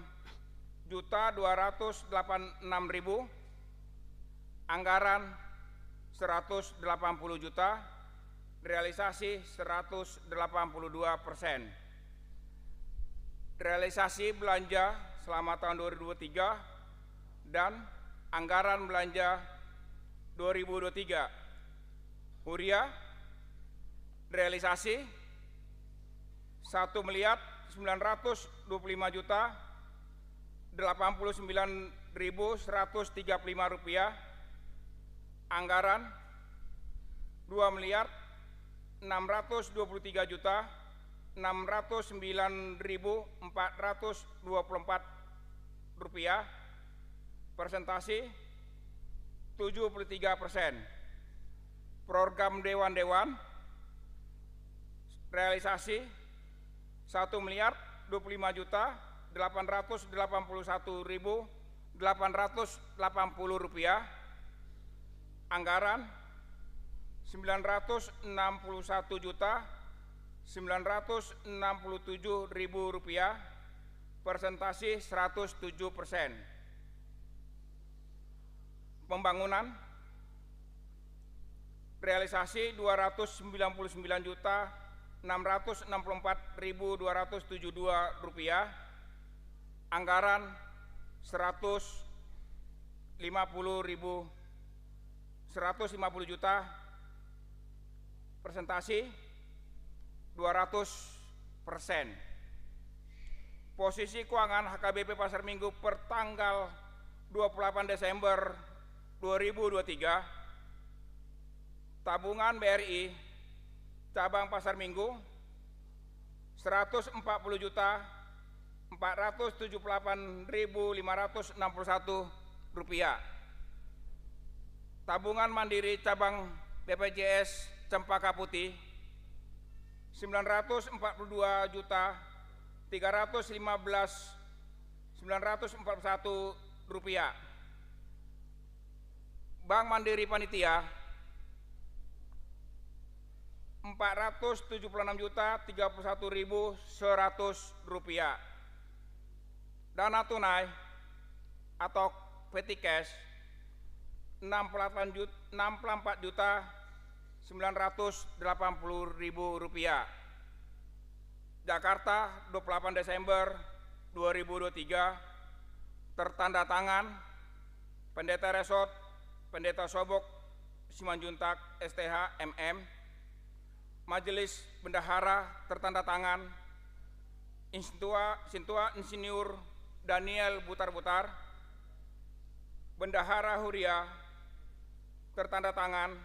juta dua ratus delapan enam ribu, anggaran seratus delapan puluh juta, realisasi seratus delapan puluh dua persen. Realisasi belanja selama tahun dua ribu dua puluh tiga dan anggaran belanja dua ribu dua puluh tiga. Huria, realisasi satu miliar sembilan ratus dua puluh lima juta delapan puluh sembilan ribu seratus tiga puluh lima rupiah. Anggaran dua miliar enam ratus dua puluh tiga juta enam ratus sembilan ribu empat ratus dua puluh empat rupiah. Persentase tujuh puluh tiga persen. Program dewan-dewan, realisasi satu miliar dua puluh lima juta delapan ratus delapan puluh satu ribu delapan ratus delapan puluh rupiah. Anggaran sembilan ratus enam puluh satu juta sembilan ratus enam puluh tujuh ribu rupiah, persentase seratus tujuh persen. Pembangunan, realisasi dua ratus sembilan puluh sembilan juta enam ratus enam puluh empat ribu dua ratus tujuh dua rupiah, anggaran seratus lima puluh ribu, seratus lima puluh juta, persentase dua ratus persen. Posisi keuangan H K B P Pasar Minggu per tanggal dua puluh delapan Desember dua ribu dua puluh tiga, tabungan B R I cabang Pasar Minggu seratus empat puluh juta empat ratus tujuh puluh delapan ribu lima ratus enam puluh satu rupiah. Tabungan Mandiri cabang B P J S Cempaka Putih sembilan ratus empat puluh dua juta tiga ratus lima belas sembilan ratus empat puluh satu rupiah. Bank Mandiri Panitia empat ratus tujuh puluh enam juta tiga puluh satu ribu seratus rupiah. Dana tunai atau petty cash enam puluh delapan juta, enam puluh empat juta sembilan ratus delapan puluh ribu rupiah. Jakarta, dua puluh delapan Desember dua ribu dua puluh tiga, tertanda tangan Pendeta Resort, Pendeta Sobok Simanjuntak, S T H, M M. Majelis Bendahara tertanda tangan Insintua, Sintua Insinyur Daniel Butar-Butar. Bendahara Huria tertanda tangan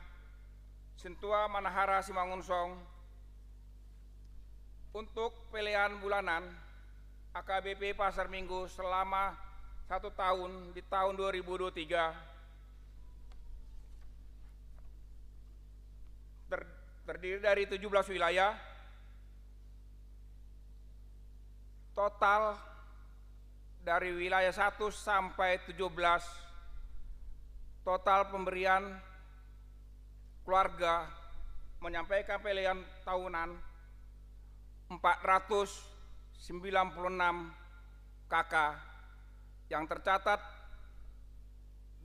Sintua Manahara Simangunsong. Untuk pelean bulanan A K B P Pasar Minggu selama satu tahun di tahun dua ribu dua puluh tiga ter-, terdiri dari tujuh belas wilayah. Total dari wilayah satu sampai tujuh belas, total pemberian keluarga menyampaikan pelean tahunan empat ratus sembilan puluh enam K K, yang tercatat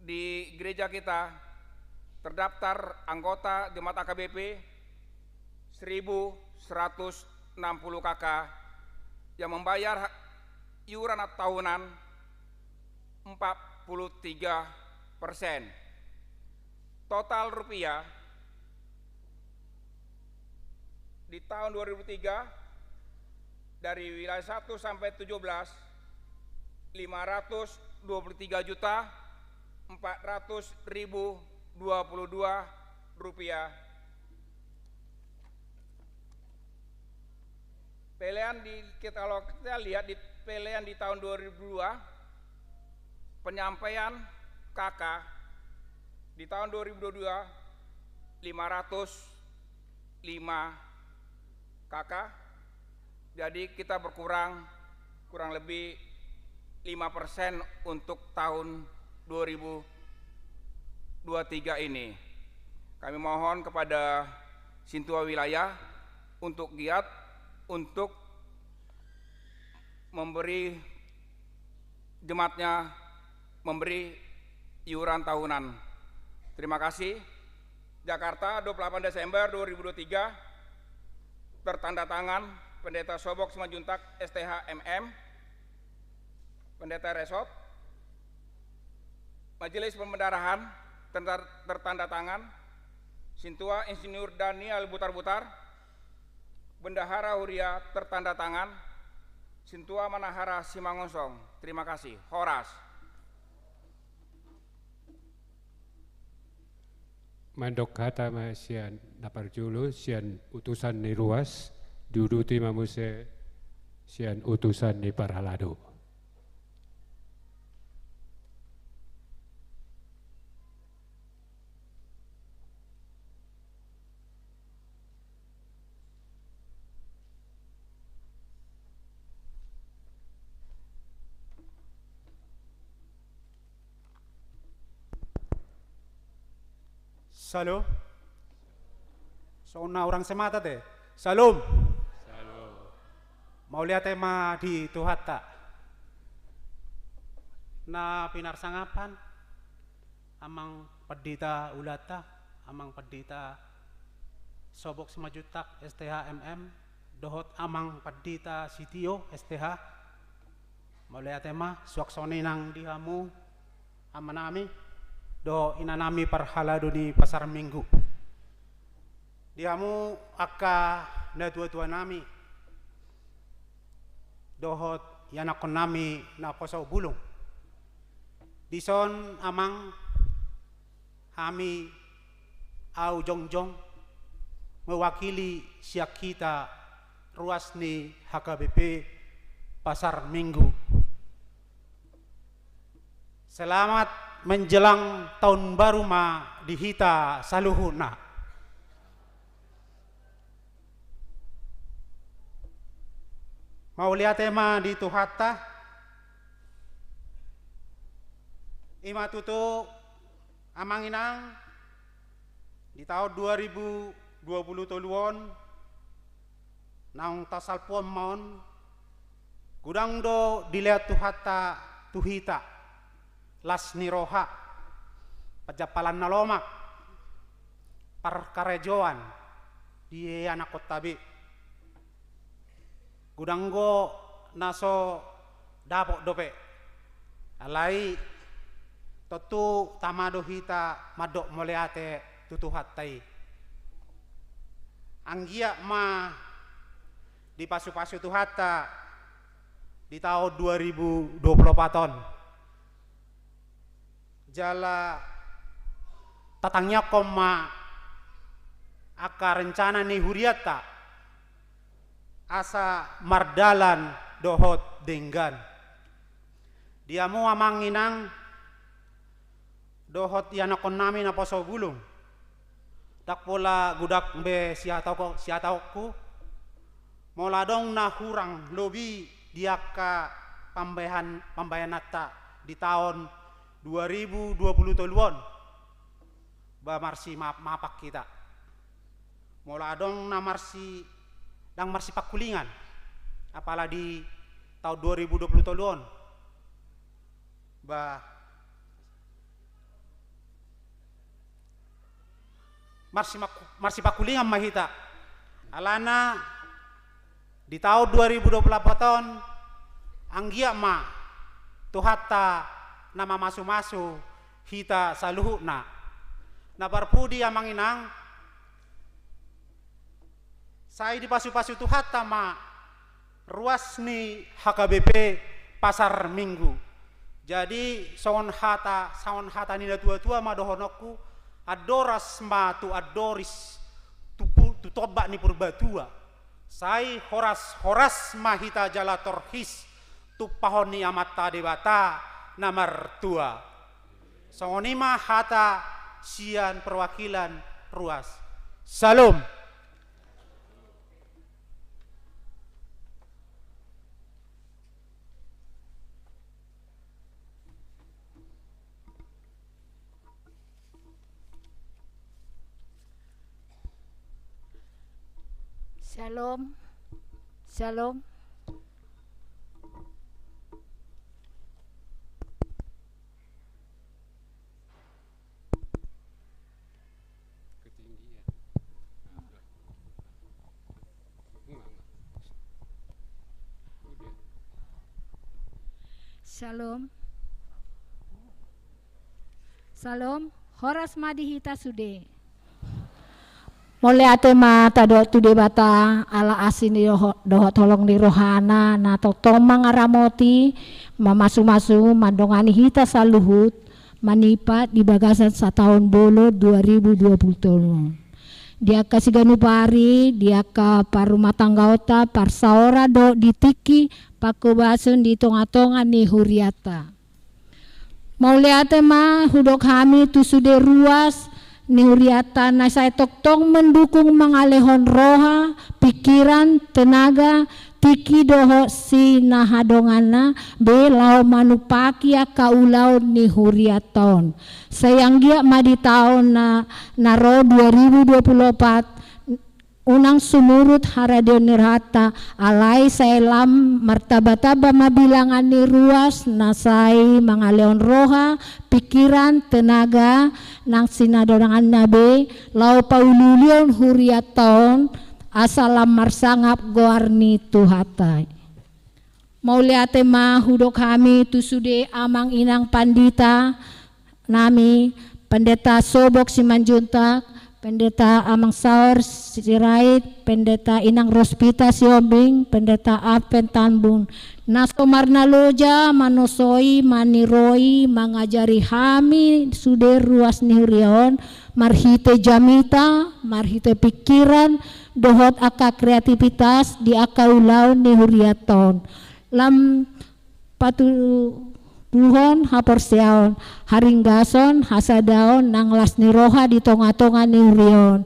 di gereja kita terdaftar anggota jemaat A K B P seribu seratus enam puluh K K, yang membayar iuran tahunan empat puluh tiga persen. Total rupiah di tahun dua ribu tiga, dari wilayah satu sampai tujuh belas, lima ratus dua puluh tiga juta empat ratus ribu dua puluh dua rupiah. Pelean di, kita, kalau kita lihat di pelean di tahun dua ribu dua, penyampaian K K di tahun dua ribu dua puluh dua, lima ratus lima K K. Jadi, kita berkurang kurang lebih lima persen untuk tahun dua ribu dua puluh tiga ini. Kami mohon kepada Sintua Wilayah untuk giat untuk memberi jemaatnya, memberi iuran tahunan. Terima kasih. Jakarta, dua puluh delapan Desember dua ribu dua puluh tiga, tertanda tangan Pendeta Sobok Simanjuntak, S T H, M M, Pendeta Resort. Majelis Pembendaharahan, tertar-, tertanda tangan Sintua Insinyur Daniel Butar-Butar. Bendahara Huria, tertanda tangan Sintua Manahara Simangunsong. Terima kasih. Horas. Mandok hata ma sian na parjolo, sian utusan ni ruas, diuduti ma muse sian utusan ni parhalado. Shalom. Songon na hurang semata te. Shalom. Shalom. Mauliate ma di Tuhanta. Na pinarsangapan, Amang Pandita Ulata, Amang Pandita Sobok Simanjuntak S T H M M, dohot Amang Pandita Sitio S T H. Mauliate ma, suang songon i nang di hamu amanami dohot inanami parhalado ni pasar Minggu. Di hamu angka natuatuanami dohot ianakkonnami naposo bulung. Dison, Amang, hami, au jongjong mewakili sian hita ruas ni H K B P Pasar Minggu. Selamat menjelang tahun baru ma di hita saluhutna. Mauliate ma di Tuhanta. I ma tutu, Amang Inang, di taon dua ribu dua puluh tolu on, naung tasalpuhon ma on, godang do dilehon Tuhanta tu hita las ni roha, panjampalan na lomak, parkarejoan di ianakkonta be. Godang do na so dapot dope. Alai tontu tama do hita mandok mauliate tu Tuhanta i. Anggiat ma dipasupasu Tuhanta di taon dua ribu dua puluh opat on. Jala tatangiangkon ma angka rencana ni hurianta asa mardalan dohot denggan. Di hamu, Amang Inang, dohot ianakkonnami naposo bulung, ndang pola godang be sihataon-, sihataonku, molo adong na hurang lobi di angka pambahen-, pambahenanta di taon dua ribu dua puluh tolu on, ba marsimaaf-maafan hita. Molo adong na marsi-, ndang marsipangkulingan, apala di taon dua ribu dua puluh tolu on, ba marsimak-, marsipangkulingan ma hita. Alana di taon dua ribu dua puluh opat on, anggiat ma Tuhanta na mamasumasu hita saluhutna. Na parpudi, Amang Inang, sai dipasupasu Tuhanta ma ruas ni H K B P Pasar Minggu. Jadi, songon hata, songon hata ni natuatua ma dohononku, andoras ma tu andoris, tu pu-, tu tombak ni Purbatua. Sai horas-horas ma hita jala torhis tumpahon ni Amanta Debata na martua. Songon i ma hata sian perwakilan ruas. Shalom. Shalom. Shalom. Ketinggian. Nah, udah. Enggak, enggak. Udah. Shalom. Shalom. Horas ma di hita sude. Mauliate ma tadok tu Debata, ala asi ni doho-, dohot holong ni rohana, na tongtong mangaramoti, mamasumasu, mandongani hita saluhut, manipat di bagasan sataon bolon dua ribu dua puluh tolu. Di angka siganup ari, di angka parrumatanggaonta, parsaoran dohot di tingki, pangkobason di tongatonga ni hurianta. Mauliate ma hudok hami tu sude ruas ni hurianta na sai tongtong mendukung, mangalehon roha, pikiran, tenaga, tingki dohot sinahadonganna be laho manumpaki angka ulaon ni hurianta on. Sai anggiat ma di taon na, na ro dua ribu dua puluh opat, unang sumurut haradeon ni rohanta, alai sai lam martamba-tamba ma bilangan ni ruas na sai mangalehon roha, pikiran, tenaga, nang sinahadonganna be, laho pauli-ulion hurianta on, asa lam marsangap goar ni Tuhanta i. Mauliate ma hudok hami tu sude amang inang pandita nami, Pendeta Sobok Simanjuntak, Pendeta Amang Saur Sirait, Pendeta Inang Rospita Sihombing, Pendeta Advent Tambun, na so marnaloja manosoi, maniroi, mangajari hami sude ruas ni huria on, marhite jamita, marhite pikiran, dohot angka kreativitas di angka ulaon ni hurianta on. Lam patuduhon haporseaon, haringgason, hasadaon, nang las ni roha di tonga-tonga ni huria on.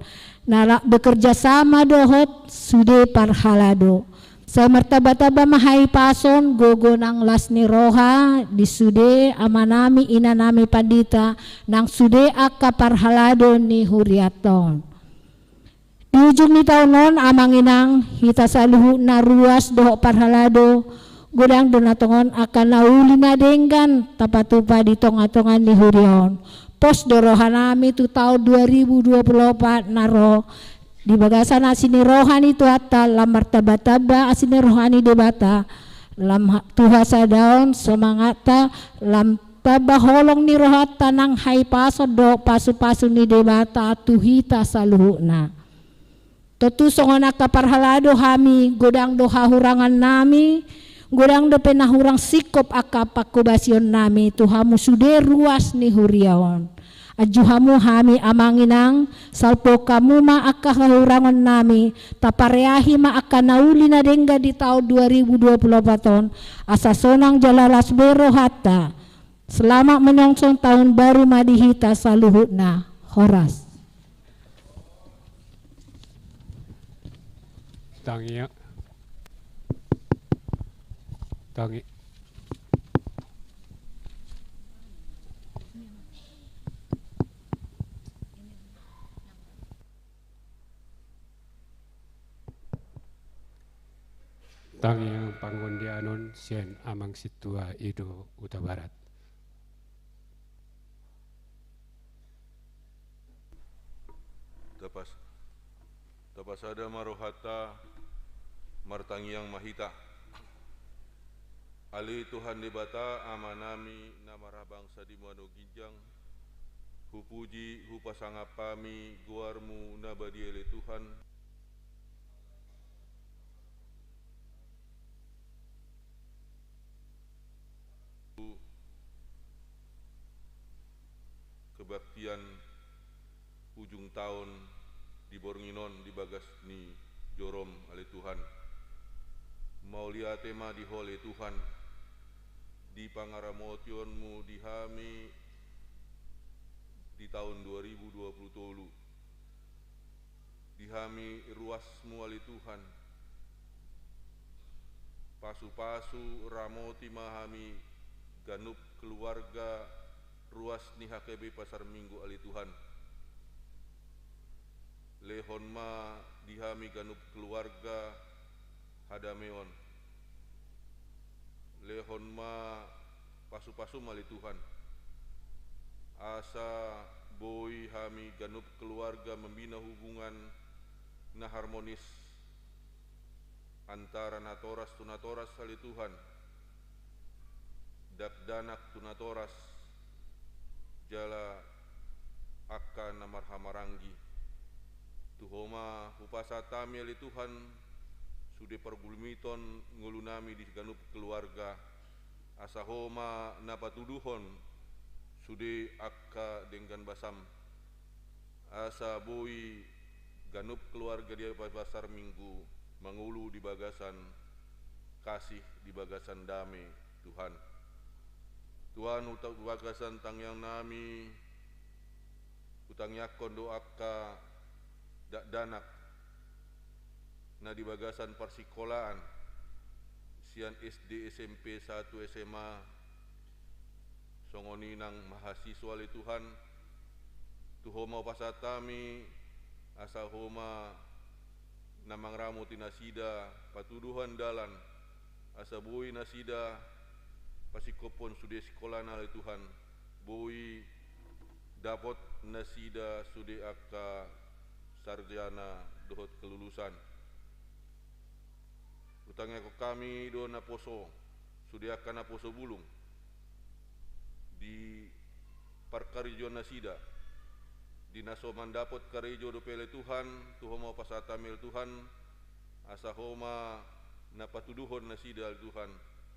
Na rap bekerja sama dohot sude parhalado. Sai martamba-tamba ma hahipason, gogo nang las ni roha di sude amanami, inanami pandita, nang sude angka parhalado ni hurianta on. Di ujung ni taon on, amang inang, hita saluhutna ruas dohot parhalado, godang do na tongon angka na uli na denggan tapatupa di tonga-tonga ni huria on. Pos do rohanami tu taon dua ribu dua puluh opat na ro, di bagasan asi ni roha ni Tuhanta, lam martamba-tamba asi ni roha ni Debata, lam ha-, tu hasadaon semangatta, lam tamba holong ni rohanta nang hahipason dohot pasu-pasu ni Debata tu hita saluhutna. Tontu songon angka parhalado hami, godang do hahurangannami, godang dope na hurang singkop angka pangkobasionnami tu hamu sude ruas ni huria on. Anju hamu hami amang inang, salpok hamu ma angka hahurangannami, tapareahi ma angka na uli na denggan di taon dua ribu dua puluh opat on, asa sonang jala las be rohanta. Selamat menyongsong tahun baru ma di hita saluhutna. Horas. Tangiang. Tangi. Tangiang pangondianon sian Amang Sintua Ido Hutabarat. Tapas-, tapasada ma rohanta, martangiang ma hita. Ale Tuhan Debata, Amanami na marhabangsa di banua ginjang, hupuji, hupasangap hami goarmu na badia, ale Tuhan. Kebaktian ujung taon di borngin on di bagas ni jorom, ale Tuhan. Mauliate ma di Ho, ale Tuhan, di pangaramotionmu di hami di taon dua ribu dua puluh tolu. Di hami ruasmu, ale Tuhan. Pasu-pasu, ramoti ma hami ganup keluarga ruas ni H K B Pasar Minggu, ale Tuhan. Lehon ma di hami ganup keluarga hadameon. Lehon ma pasu-pasum, ale Tuhan, asa boi hami ganup keluarga mambina hubungan na harmonis antara natoras tu natoras, ale Tuhan, dakdanak tu natoras, jala angka na marhahamaranggi. Tu Ho ma hupasahat hami, ale Tuhan, sude pargulmiton ngolunami di ganup keluarga, asa Ho ma na patuduhon sude angka denggan basam, asa boi ganup keluarga di Pasar Minggu mangolu di bagasan kasih, di bagasan dame, Tuhan. Tuhan, huta-, bagasan tangiangnami, hutangiangkon do angka dakdanak na di bagasan parsikolaan, sian S D, S M P, satu S M A, songon i nang mahasiswa ale Tuhan, tu Ho ma hupasahat hami, asa Ho ma na mangaramoti nasida, patuduhon dalan, asa boi nasida pasingkophon sude sikolana ale Tuhan, boi dapot nasida sude angka sarjana dohot kelulusan. Hutangiangkon hami do naposo, sude angka naposo bulung di parkarejoan nasida, di na so mandapot karejo dope ale Tuhan, tu Ho ma hupasahat hami ale Tuhan, asa Ho ma na patuduhon nasida ale Tuhan,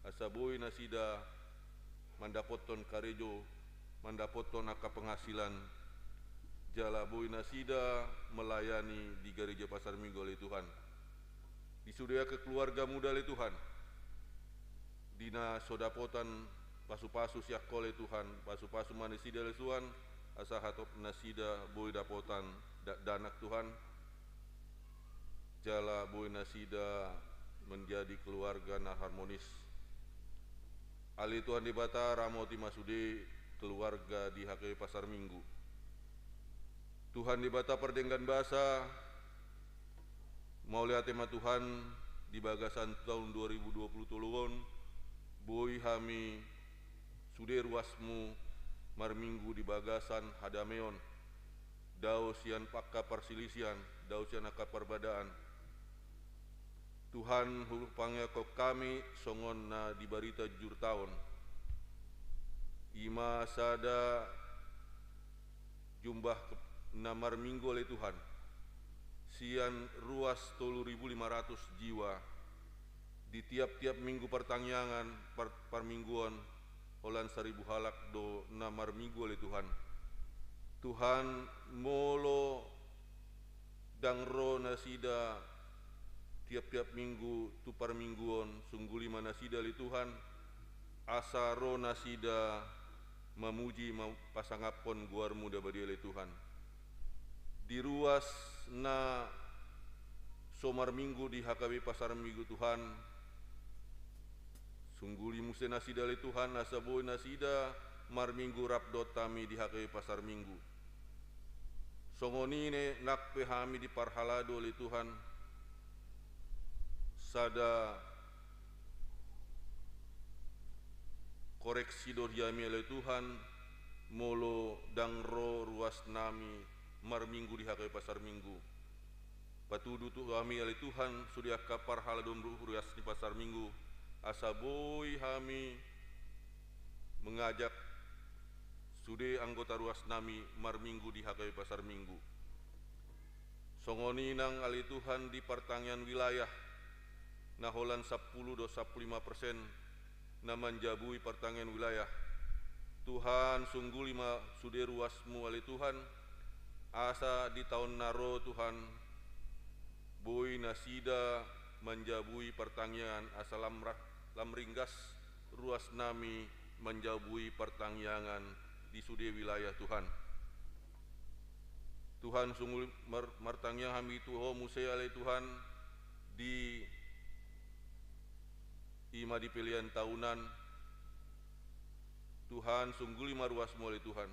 asa boi nasida mandapothon karejo, mandapothon angka penghasilan, jala boi nasida melayani di gareja Pasar Minggu ale Tuhan. Di sude angka keluarga muda ale Tuhan, di na so dapotan pasupasu sian Ho ale Tuhan, pasupasu ma nasida ale Tuhan, asa hatop nasida boi dapotan dakdanak Tuhan, jala boi nasida menjadi keluarga na harmonis. Ale Tuhan Debata, ramoti ma sude keluarga di H K B Pasar Minggu. Tuhan Debata pardenggan basa, mauliate ma Tuhan, di bagasan taon dua ribu dua puluh tolu on, boi hami sude ruasmu marminggu di bagasan hadameon, dao sian angka parsilisian, dao sian angka parbadaan. Tuhan, hupangiangkon hami songon na di barita jujur taon, i ma sada jumlah na marminggu ale Tuhan, sian ruas tolu ribu lima ratus jiwa, di tiap-tiap minggu partangiangan, par-, parmingguon, holan saribu halak do na marminggu ale Tuhan. Tuhan, molo ndang ro nasida tiap-tiap minggu tu parmingguon, sungguli ma nasida ale Tuhan, asa ro nasida mamuji, ma-, pasangaphon goarmu na badia ale Tuhan. Di ruas na so marminggu di H K B Pasar Minggu Tuhan, sungguli muse nasida ale Tuhan, asa boi nasida marminggu rap dohot hami di H K B Pasar Minggu. Songon i ne nang pe hami diparhalado ale Tuhan, sada koreksi do di hami ale Tuhan, molo ndang ro ruasnami marminggu di H K B Pasar Minggu. Patudu tu hami ale Tuhan, sude angka parhalado ru-, ruas ni Pasar Minggu, asa boi hami mengajak sude anggota ruasnami marminggu di H K B Pasar Minggu. Songon i nang ale Tuhan di partangiangan wilayah, na holan sampulu dohot sampulu lima persen na manjabui partangiangan wilayah. Tuhan, sungguli ma sude ruasmu ale Tuhan, asa di taon na ro Tuhan, boi nasida manjabui partangiangan, asa lam ra-, lam ringgas ruasnami manjabui partangiangan di sude wilayah Tuhan. Tuhan, sungguli mar-, martangiang hami tu Ho muse ale Tuhan, di i ma di pelean tahunan. Tuhan, sungguli ma ruasmu ale Tuhan,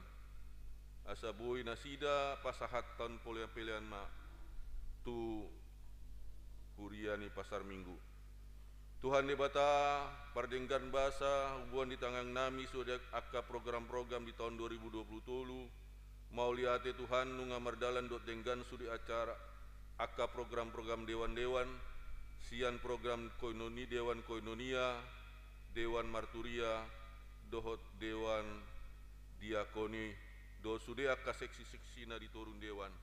asa boi nasida pasahathon pole-, pelean ma tu huria ni Pasar Minggu. Tuhan Debata pardenggan basa, huboan di tangangnami sude angka program-program di taon dua ribu dua puluh tolu. Mauliate Tuhan, nunga mardalan dohot denggan sude acara, angka program-program dewan-dewan, sian program koinoni-, dewan koinonia, dewan marturia, dohot dewan diakoni, dohot sude angka seksi-seksi na di toru ni dewan.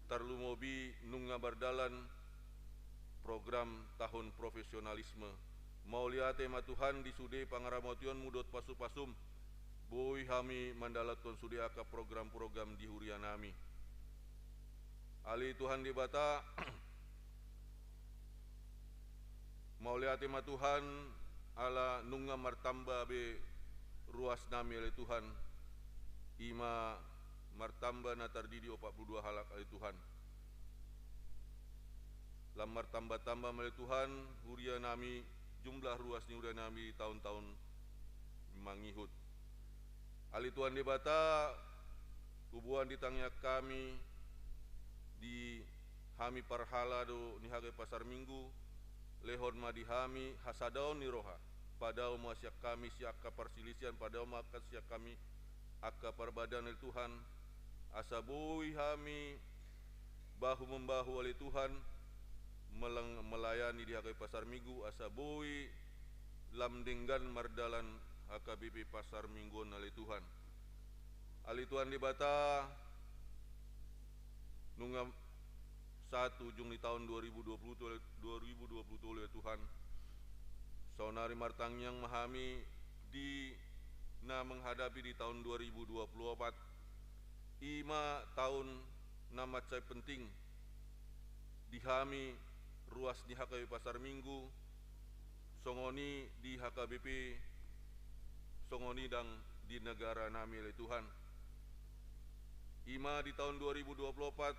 Tarlumobi nunga mardalan program tahun profesionalisme. Mauliate ma Tuhan di sude pangaramotionmu dohot pasu-pasum, boi hami mandalanhon sude angka program-program di hurianami. Ale Tuhan Debata, mauliate ma Tuhan, ala nunga martamba be ruasnami ale Tuhan, i ma martamba na tardidi opat pulu dua halak ale Tuhan. Lam martamba-tamba ma ale Tuhan hurianami, jumlah ruas ni huria nami di taon-taon mangihut. Ale Tuhan Debata, huboan di tangiang hami, di hami parhalado ni hagabe Pasar Minggu, lehon ma di hami hasadaon ni roha, padao ma sian hami sian angka parsilisian, padao ma angka sian hami angka parbadaan ale Tuhan, asa boi hami bahu membahu ale Tuhan, meleng-, melayani di hagabe Pasar Minggu, asa boi lam denggan mardalan H K B P Pasar Minggu on ale Tuhan. Ale Tuhan Debata, nunga sahat tu ujung ni taon dua ribu dua puluh tolu, dua ribu dua puluh tolu ale Tuhan. Saonari martangiang ma hami di na menghadapi di taon dua ribu dua puluh opat. I ma taon na mansai penting di hami ruas ni H K B P Pasar Minggu, songon i di H K B P, songon i ndang di negara nami ale Tuhan. I ma di taon dua ribu dua puluh opat,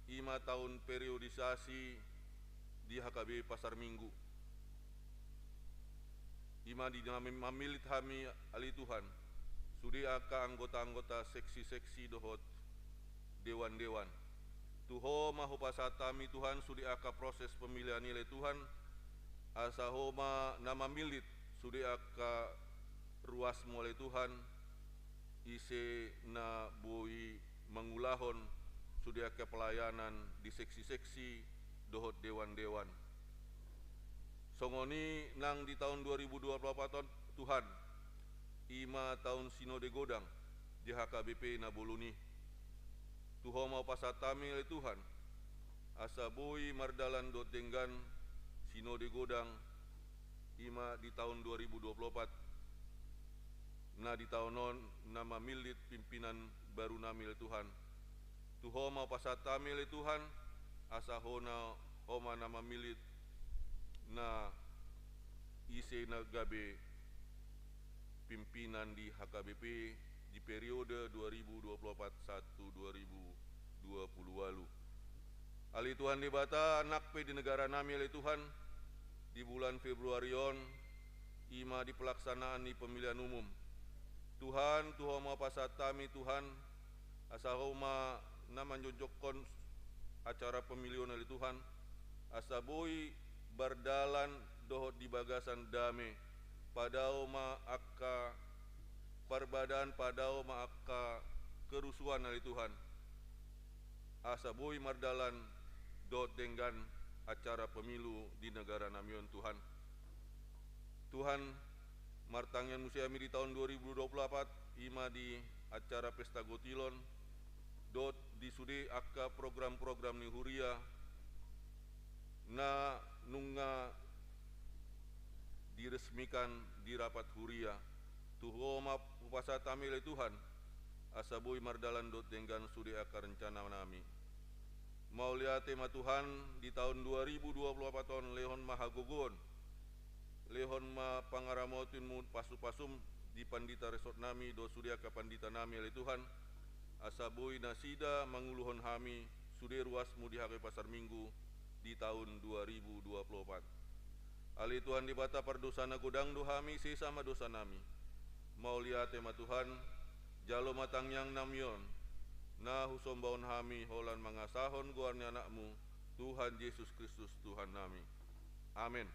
i ma taon periodisasi di H K B P Pasar Minggu. I ma di na mamillit hami ale Tuhan, sude angka anggota-anggota seksi-seksi dohot dewan-dewan. Tu Ho ma hupasahat hami Tuhan sude angka proses pemilihan i ale Tuhan, asa Ho ma na mamillit sude angka ruasmu ale Tuhan, ise na boi mangulahon sude angka pelayanan di seksi-seksi dohot dewan-dewan. Songon i nang di taon dua ribu dua puluh opat on Tuhan, i ma taon sinode godang di H K B P na bolon i. Tu Ho ma hupasahat hami ale Tuhan, asa boi mardalan dohot denggan sinode godang, i ma di taon dua ribu dua puluh opat, na di taon on na mamillit pimpinan baru nami ale Tuhan. Tu Ho ma hupasahat hami ale Tuhan, asa Ho na, Ho ma na mamillit na ise na gabe pimpinan di H K B P di periode dua ribu dua puluh opat sahat tu dua ribu dua puluh ualu. Ale Tuhan Debata, nang pe di negara nami ale Tuhan, di bulan Februari on, i ma di pelaksanaan ni pemilihan umum. Tuhan, tu Ho ma hupasahat hami Tuhan, asa Ho ma na manjongjongkon acara pemilion ale Tuhan, asa boi mardalan dohot di bagasan dame, padao ma angka parbadaan, padao ma angka kerusuhan ale Tuhan, asa boi mardalan dohot denggan acara pemilu di negara nami on Tuhan. Tuhan, martangiang muse hami di taon dua ribu dua puluh opat, i ma di acara pesta gotilon, dohot di sude angka program-program ni huria, na nunga diresmikan di rapat huria. Tu Ho ma hupasahat hami ale Tuhan, asa boi mardalan dohot denggan sude angka rencana nami. Mauliate ma Tuhan, di taon dua ribu dua puluh opat on lehon ma hagogoon, lehon ma pangaramotionmu, pasu-pasum di pandita resort nami dohot sude angka pandita nami ale Tuhan, asa boi nasida manguluhon hami sude ruasmu di H K B P Pasar Minggu di taon dua ribu dua puluh opat. Ale Tuhan Debata, pardosa na godang do hami, sesa ma dosa nami. Mauliate ma Tuhan, jalo ma tangiang nami on, na husombahon hami holan mangasahon goar ni Anakmu, Tuhan Jesus Kristus Tuhan nami. Amen.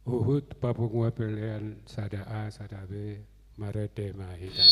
Huhut papunguan pelean sada A, sada B, marende ma hita.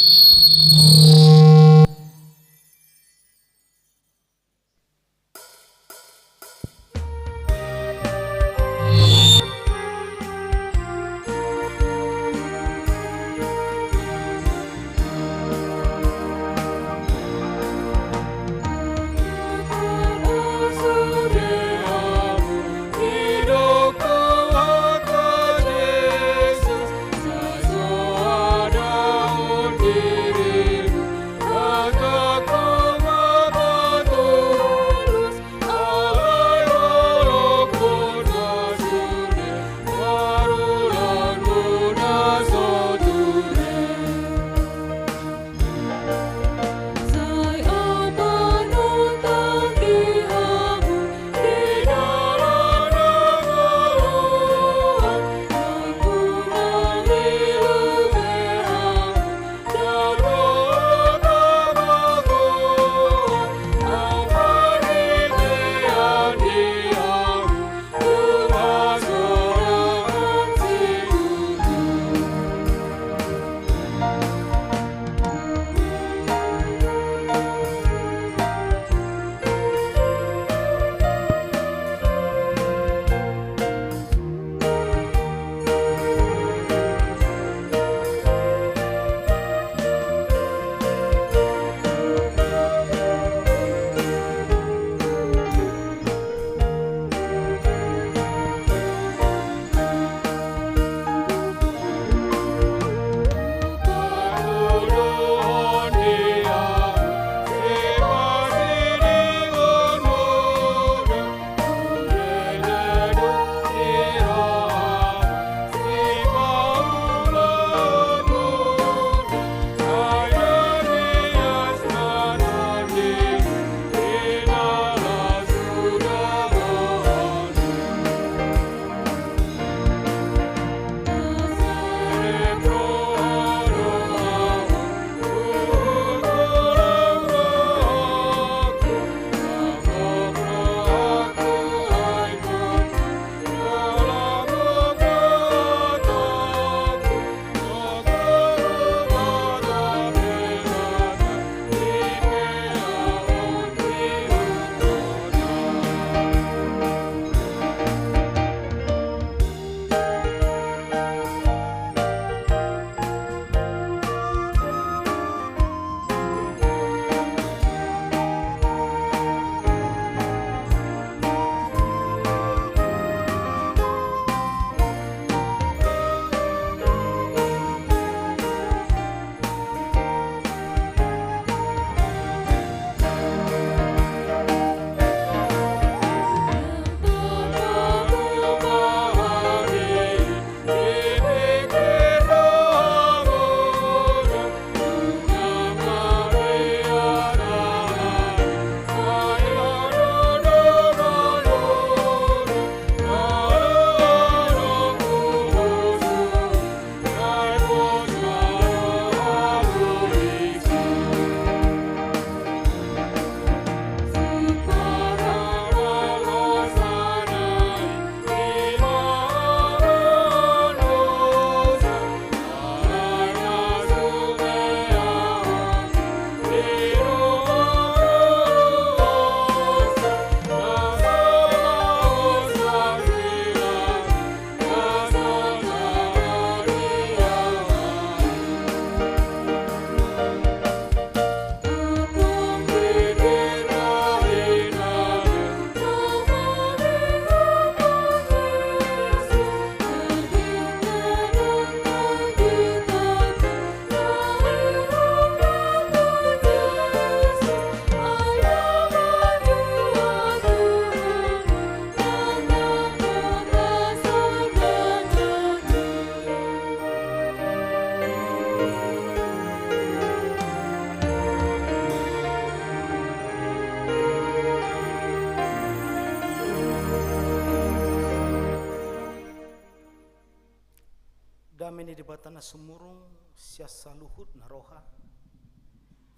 Dame ni Debata na sumurung sian saluhut na roha,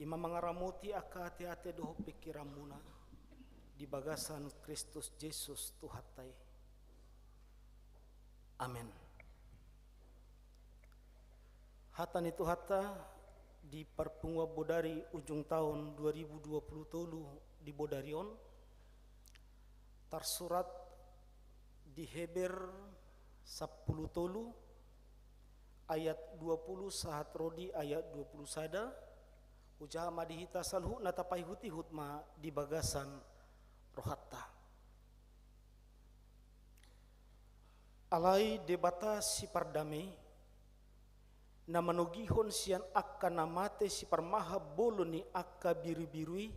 i ma mangaramoti angka ateate dohot pingkiranmuna di bagasan Kristus Jesus Tuhanta i. Amen. Hata ni Tuhanta di parpunguan bodari ujung taon dua ribu dua puluh tolu di bodari on, tarsurat di Heber sampulu tolu ayat dua puluh sahat ro di ayat dua puluh sada. Hujaha ma di hita saluhutna tapaihutihut ma di bagasan rohanta. Alai Debata sipardame, na manogihon sian angka na mate siparmahan bolon ni angka birubiru i,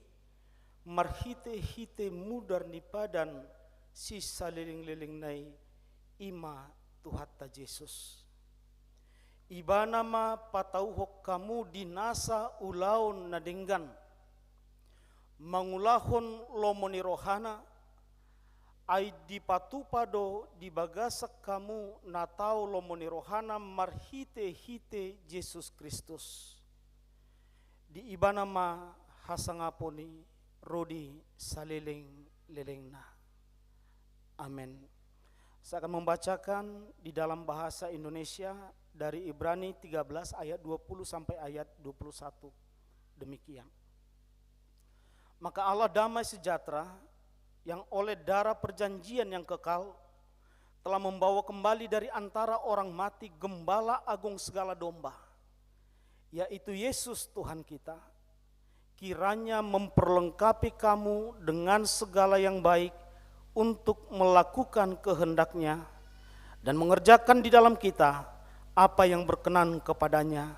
marhitehite mudar ni padan sisalelenglelengna i, i ma Tuhanta Jesus. Ibana ma patauhon hamu di nasa ulaon na denggan, mangulahon lomo ni rohana, ai dipatupa do di bagasan hamu na tau lomo ni rohana marhitehite Jesus Kristus. Di Ibana ma hasangapon i ro di salelenglelengna. Amen. Saya akan membacakan di dalam bahasa Indonesia dari Ibrani tiga belas ayat dua puluh sampai ayat dua puluh satu. Demikian. Maka Allah damai sejahtera yang oleh darah perjanjian yang kekal telah membawa kembali dari antara orang mati gembala agung segala domba, yaitu Yesus Tuhan kita, kiranya memperlengkapi kamu dengan segala yang baik untuk melakukan kehendak-Nya dan mengerjakan di dalam kita apa yang berkenan kepada-Nya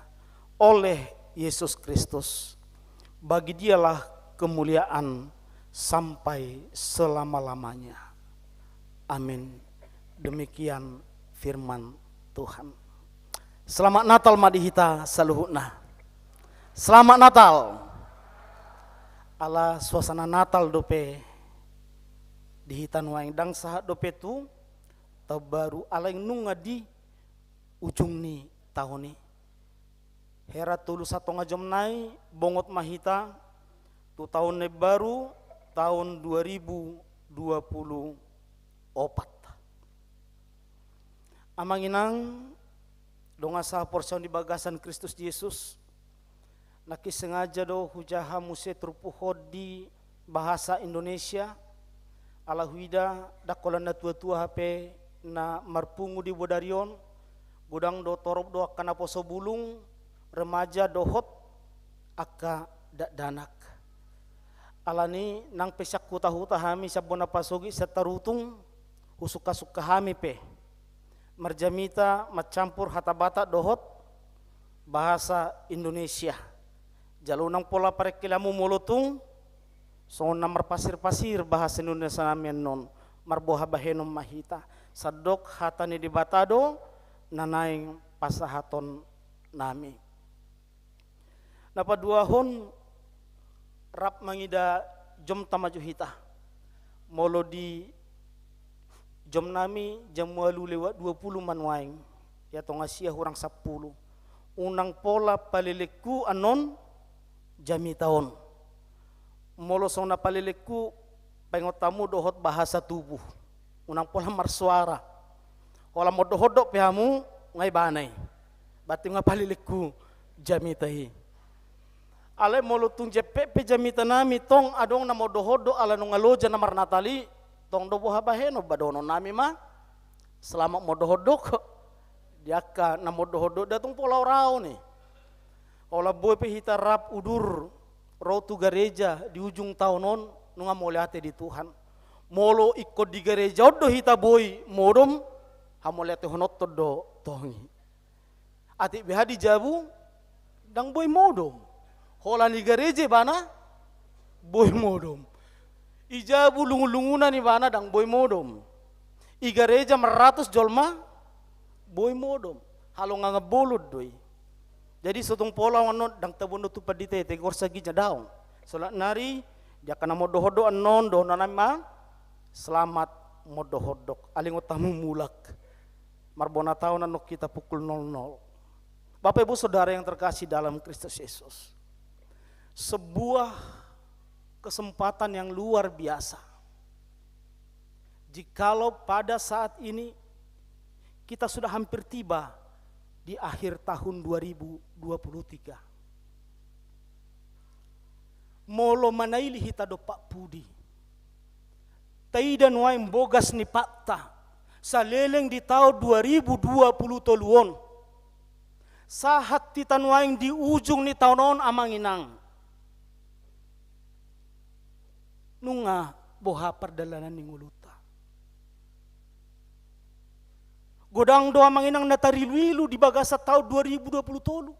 oleh Yesus Kristus. Bagi Dialah kemuliaan sampai selama-lamanya. Amin. Demikian firman Tuhan. Selamat Natal ma di hita saluhutna. Selamat Natal. Ala suasana Natal dope di hita nuaeng, ndang sahat dope tu taon baru, alai nunga di ujung ni taon i. Hera tolu satonga jom nai bongot ma hita tu taon na imbaru, taon dua ribu dua puluh opat. Amang inang dongan sahaporseaon di bagasan Kristus Jesus, nangkin sengaja do hujaha muse turpuk on di bahasa Indonesia, ala huida ndang holan natuatua hape na marpungu di bodari on, godang do torop do angka naposo bulung, remaja dohot angka dakdanak. Alani nang pe sian hutahuta hami sian bona pasogit sian Tarutung, husungkasungka hami pe marjamita mancampur hata Batak dohot bahasa Indonesia. Jala unang pola parengkel hamu molo tung songon na marpasirsir bahasa Indonesia nami annon, marboha bahenon ma hita. Sandok hata ni Debata do na naeng pasahaton nami. Na paduahon, rap mangida jom tama jo hita. Molo di jom nami jam ualu lewat dua puluh ma nuaeng, ia tonga sia hurang sampulu. Unang pola palelenghu annon jamita on. Molo songon na palelenghu, paingot hamu dohot bahasa tubuh. Unang pola marsuara. Holan mondorhondor pe hamu, nga ibana i. Berarti nga palelenghu jamita i. Alai molo tung jempek pe jamita nami tong adong na mondorhondor ala nunga loja na marnatal i, tong do boha bahenon, ba dohonon nami ma, selamat mondorhondor. Di angka na mondorhondor, ndang tung pola uraon i. Holan boi pe hita rap udur ro tu gareja di ujung taon on, nunga mauliate di Tuhan. Molo ingkon di gareja on do hita boi modom, hamauliatehononton do tong i. Atik beha di jabu, ndang boi modom. Holan i gareja ibana, boi modom. I jabu lungunlungunan ibana, ndang boi modom. I gareja maratus jolma, boi modom. Halongangan bolon do i. Jadi so tung pola annon, ndang taboan do tu pandita i, tegur saja ginjang, daong. Sonari, di angka na mondorhondor annon, dohonon nami ma, selamat mondorhondor. Alai ingot hamu mulak. Marbona taon annon hita pukul nol nol. Bapak Ibu Saudara yang terkasih dalam Kristus Yesus, sebuah kesempatan yang luar biasa. Jikalau pada saat ini kita sudah hampir tiba di akhir tahun dua ribu dua puluh tiga. Molo manaili hita dompak pudi, taida nuaeng bogas ni patta saleleng di taon dua ribu dua puluh tolu on. Sahat hita nuaeng di ujung ni taon on, amang inang. Nunga boha pardalanan ni ngolunta? Godang do, amang inang, na tarilu-ilu di bagasan taon dua ribu dua puluh tolu.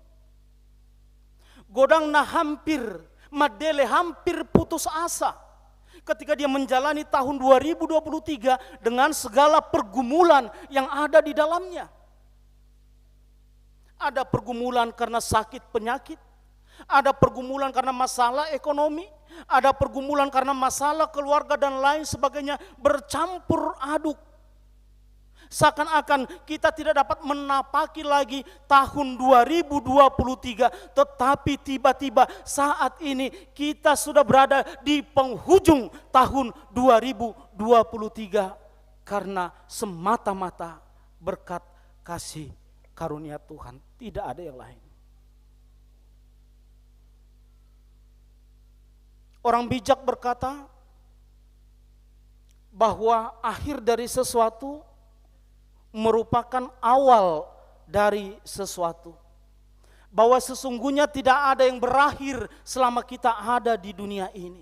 Godang na hampir mandele, hampir putus asa ketika dia menjalani tahun dua ribu dua puluh tiga dengan segala pergumulan yang ada di dalamnya. Ada pergumulan karena sakit penyakit, ada pergumulan karena masalah ekonomi, ada pergumulan karena masalah keluarga dan lain sebagainya, bercampur aduk. Seakan-akan kita tidak dapat menapaki lagi tahun dua ribu dua puluh tiga, tetapi tiba-tiba saat ini kita sudah berada di penghujung tahun dua ribu dua puluh tiga karena semata-mata berkat kasih karunia Tuhan, tidak ada yang lain. Orang bijak berkata bahwa akhir dari sesuatu merupakan awal dari sesuatu. Bahwa sesungguhnya tidak ada yang berakhir selama kita ada di dunia ini.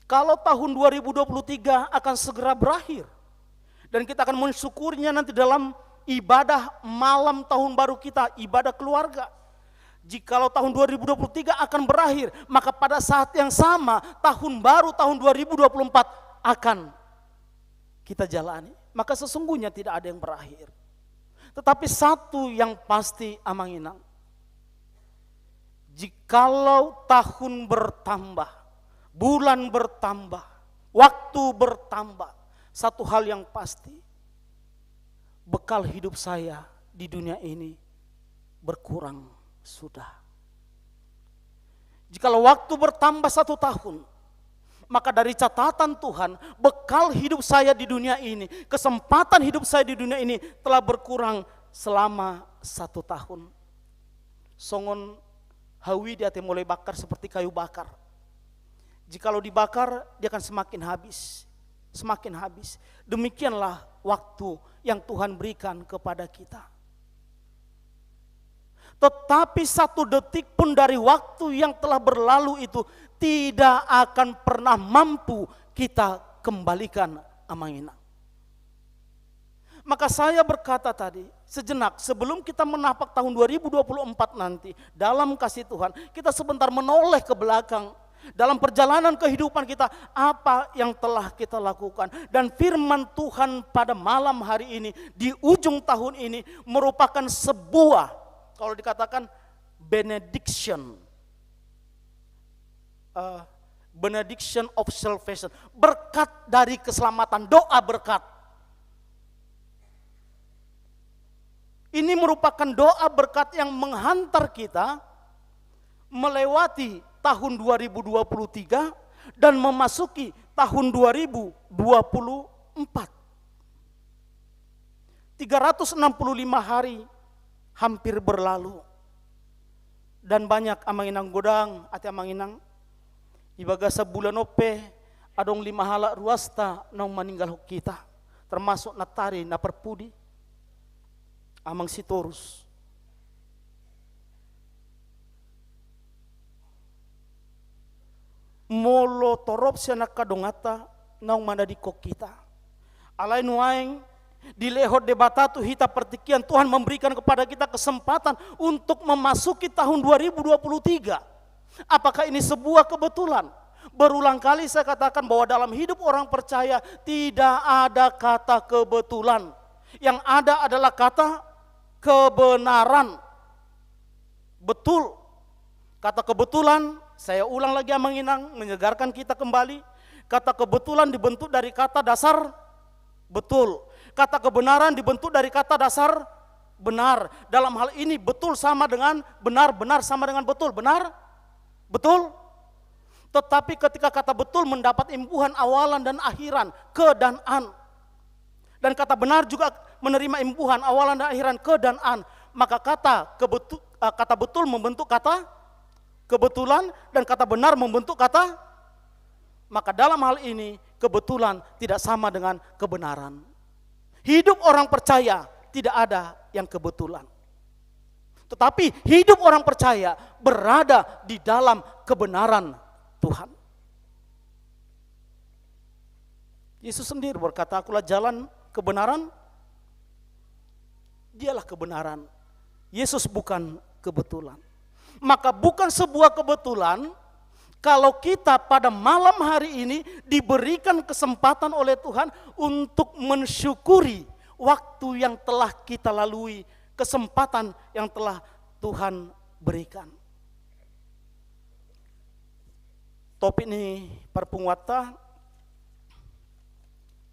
Kalau tahun dua ribu dua puluh tiga akan segera berakhir, dan kita akan mensyukurinya nanti dalam ibadah malam tahun baru kita, ibadah keluarga. Jikalau tahun dua ribu dua puluh tiga akan berakhir, maka pada saat yang sama, tahun baru tahun dua ribu dua puluh empat akan kita jalani. Maka sesungguhnya tidak ada yang berakhir. Tetapi satu yang pasti, amang inang, jikalau tahun bertambah, bulan bertambah, waktu bertambah, satu hal yang pasti, bekal hidup saya di dunia ini berkurang sudah. Jikalau waktu bertambah satu tahun, maka dari catatan Tuhan, bekal hidup saya di dunia ini, kesempatan hidup saya di dunia ini telah berkurang selama satu tahun. Songon hau i di ate molo ibakar, seperti kayu bakar. Jikalau dibakar, dia akan semakin habis, semakin habis. Demikianlah waktu yang Tuhan berikan kepada kita. Tetapi satu detik pun dari waktu yang telah berlalu itu tidak akan pernah mampu kita kembalikan, amang inang. Maka saya berkata tadi, sejenak sebelum kita menapak tahun dua ribu dua puluh empat nanti, dalam kasih Tuhan, kita sebentar menoleh ke belakang. Dalam perjalanan kehidupan kita, apa yang telah kita lakukan? Dan firman Tuhan pada malam hari ini, di ujung tahun ini, merupakan sebuah, kalau dikatakan, benediction. Eh, benediction of salvation. Berkat dari keselamatan, doa berkat. Ini merupakan doa berkat yang menghantar kita melewati tahun dua ribu dua puluh tiga dan memasuki tahun dua ribu dua puluh empat. Tiga ratus enam puluh lima hari hampir berlalu. Dan banyak, amang inang, godang ate amang inang, di bagasan bulan on pe adong lima halak ruasta naung maninggalhon hita, termasuk nantari na parpudi, Amang Sitorus. Molo torop sian angka donganta naung manadingkon hita. Alai nuaeng dilehon Debata tu hita partingkian, Tuhan memberikan kepada kita kesempatan untuk memasuki tahun dua ribu dua puluh tiga. Apakah ini sebuah kebetulan? Berulang kali saya katakan bahwa dalam hidup orang percaya tidak ada kata kebetulan. Yang ada adalah kata kebenaran. Betul. Kata kebetulan, saya ulang lagi, amang inang, menyegarkan kita kembali. Kata kebetulan dibentuk dari kata dasar betul. Kata kebenaran dibentuk dari kata dasar benar. Dalam hal ini, betul sama dengan benar, benar sama dengan betul. Benar? Betul? Tetapi ketika kata betul mendapat imbuhan awalan dan akhiran, ke dan an, dan kata benar juga menerima imbuhan awalan dan akhiran, ke dan an, maka kata kebetu-, eh, kata betul membentuk kata kebetulan, dan kata benar membentuk kata, maka dalam hal ini kebetulan tidak sama dengan kebenaran. Hidup orang percaya tidak ada yang kebetulan. Tetapi hidup orang percaya berada di dalam kebenaran Tuhan. Yesus sendiri berkata, "Akulah jalan, kebenaran, dialah kebenaran." Yesus bukan kebetulan. Maka bukan sebuah kebetulan kalau kita pada malam hari ini diberikan kesempatan oleh Tuhan untuk mensyukuri waktu yang telah kita lalui, kesempatan yang telah Tuhan berikan. Topik ni parpunguanta,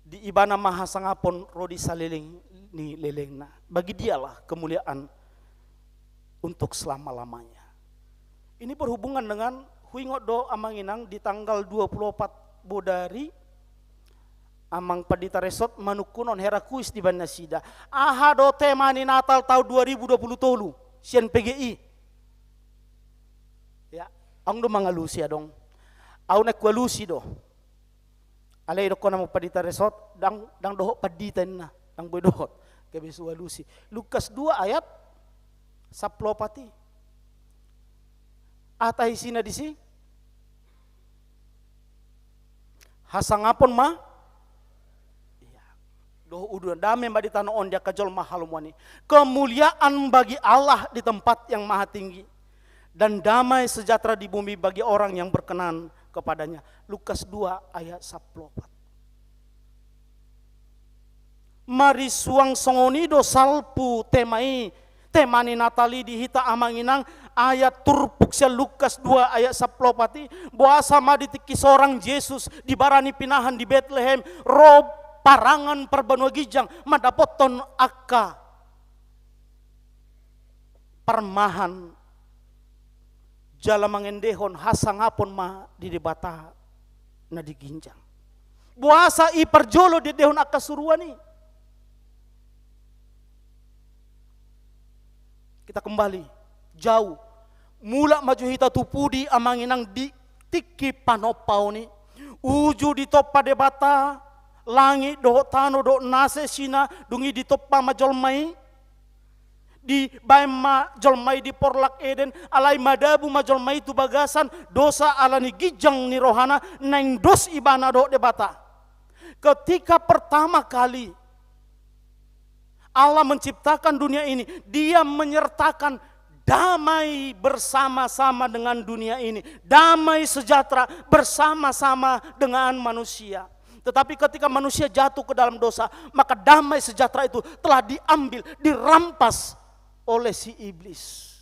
di Ibana ma hasangapon ro di saleleng ni lelengna. Bagi Dialah kemuliaan untuk selama-lamanya. Ini berhubungan dengan, huingot do amang inang, di tanggal dua puluh opat Bodari, Amang Pandita Resort manungkunhon hera kuis di bani nasida. Aha do tema ni Natal taon dua ribu dua puluh tolu sian P G I? Ya, aung do mangalusi adong. Aung naeng hualusi do. Alai idokkon Amang Pandita Resort, ndang, ndang dohot pandita inna, ndang boi dohot. Gabe so hualusi. Lukas dua ayat sampulu opat i. Aha isina disi? Hasangapon ma. Iya. Dohot uduran, dame ma di tano on di angka jolma halomoan i. Kemuliaan bagi Allah di tempat yang maha tinggi, dan damai sejahtera di bumi bagi orang yang berkenan kepada-Nya. Lukas dua ayat sampulu opat. Marisuang songon i do salpu tema i, tema ni Natal i di hita amang inang, ayat turpuk sian Lukas dua ayat sampulu opat i, boasa ma di tingki sorang Jesus di bara ni pinahan di Betlehem, ro parangan parbanua ginjang mandapothon angka parmahan jala mangendehon hasangapon ma di Debata na di ginjang. Boasa i parjolo diendehon angka suruan i? Kita kembali jauh. Mulak ma jo hita tu pudi amang inang di tingki panompaon i. Uju ditompa Debata langit dohot tano dohot nasa isina, dung i ditompa ma jolma i. Dibaen ma jolma i di porlak Eden, alai madabu ma jolma i tu bagasan dosa ala ni ginjang ni rohana, naeng dos ibana dohot Debata. Ketika pertama kali Allah menciptakan dunia ini, Dia menyertakan damai bersama-sama dengan dunia ini, damai sejahtera bersama-sama dengan manusia. Tetapi ketika manusia jatuh ke dalam dosa, maka damai sejahtera itu telah diambil, dirampas oleh si iblis.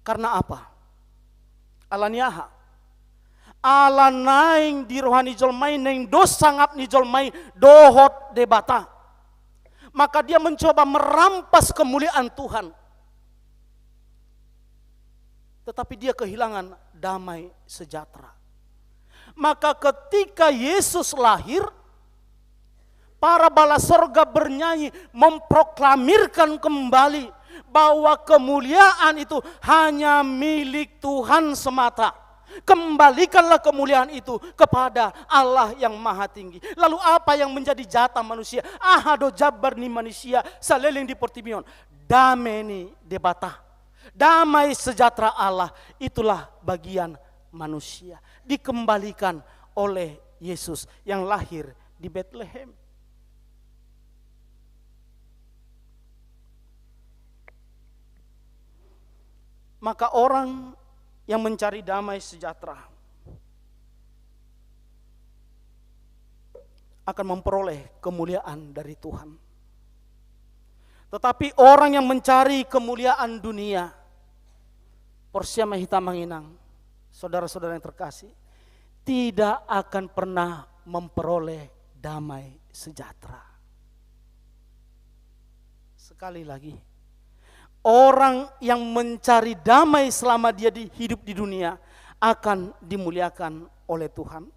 Karena apa? Ala ni aha? Ala naeng di roha ni jolma i naeng dos sangap ni jolma i dohot Debata. Maka dia mencoba merampas kemuliaan Tuhan. Tetapi dia kehilangan damai sejahtera. Maka ketika Yesus lahir, para bala sorga bernyanyi, memproklamirkan kembali bahwa kemuliaan itu hanya milik Tuhan semata. Kembalikanlah kemuliaan itu kepada Allah yang Maha Tinggi. Lalu apa yang menjadi jatah manusia? Aha do jambar ni manusia saleleng di portibi on? Dame ni Debata. Damai sejahtera Allah, itulah bagian manusia. Dikembalikan oleh Yesus yang lahir di Betlehem. Maka orang yang mencari damai sejahtera akan memperoleh kemuliaan dari Tuhan. Tetapi orang yang mencari kemuliaan dunia, porsea ma hita amang inang, Saudara-saudara yang terkasih, tidak akan pernah memperoleh damai sejahtera. Sekali lagi, orang yang mencari damai selama dia di, hidup di dunia akan dimuliakan oleh Tuhan.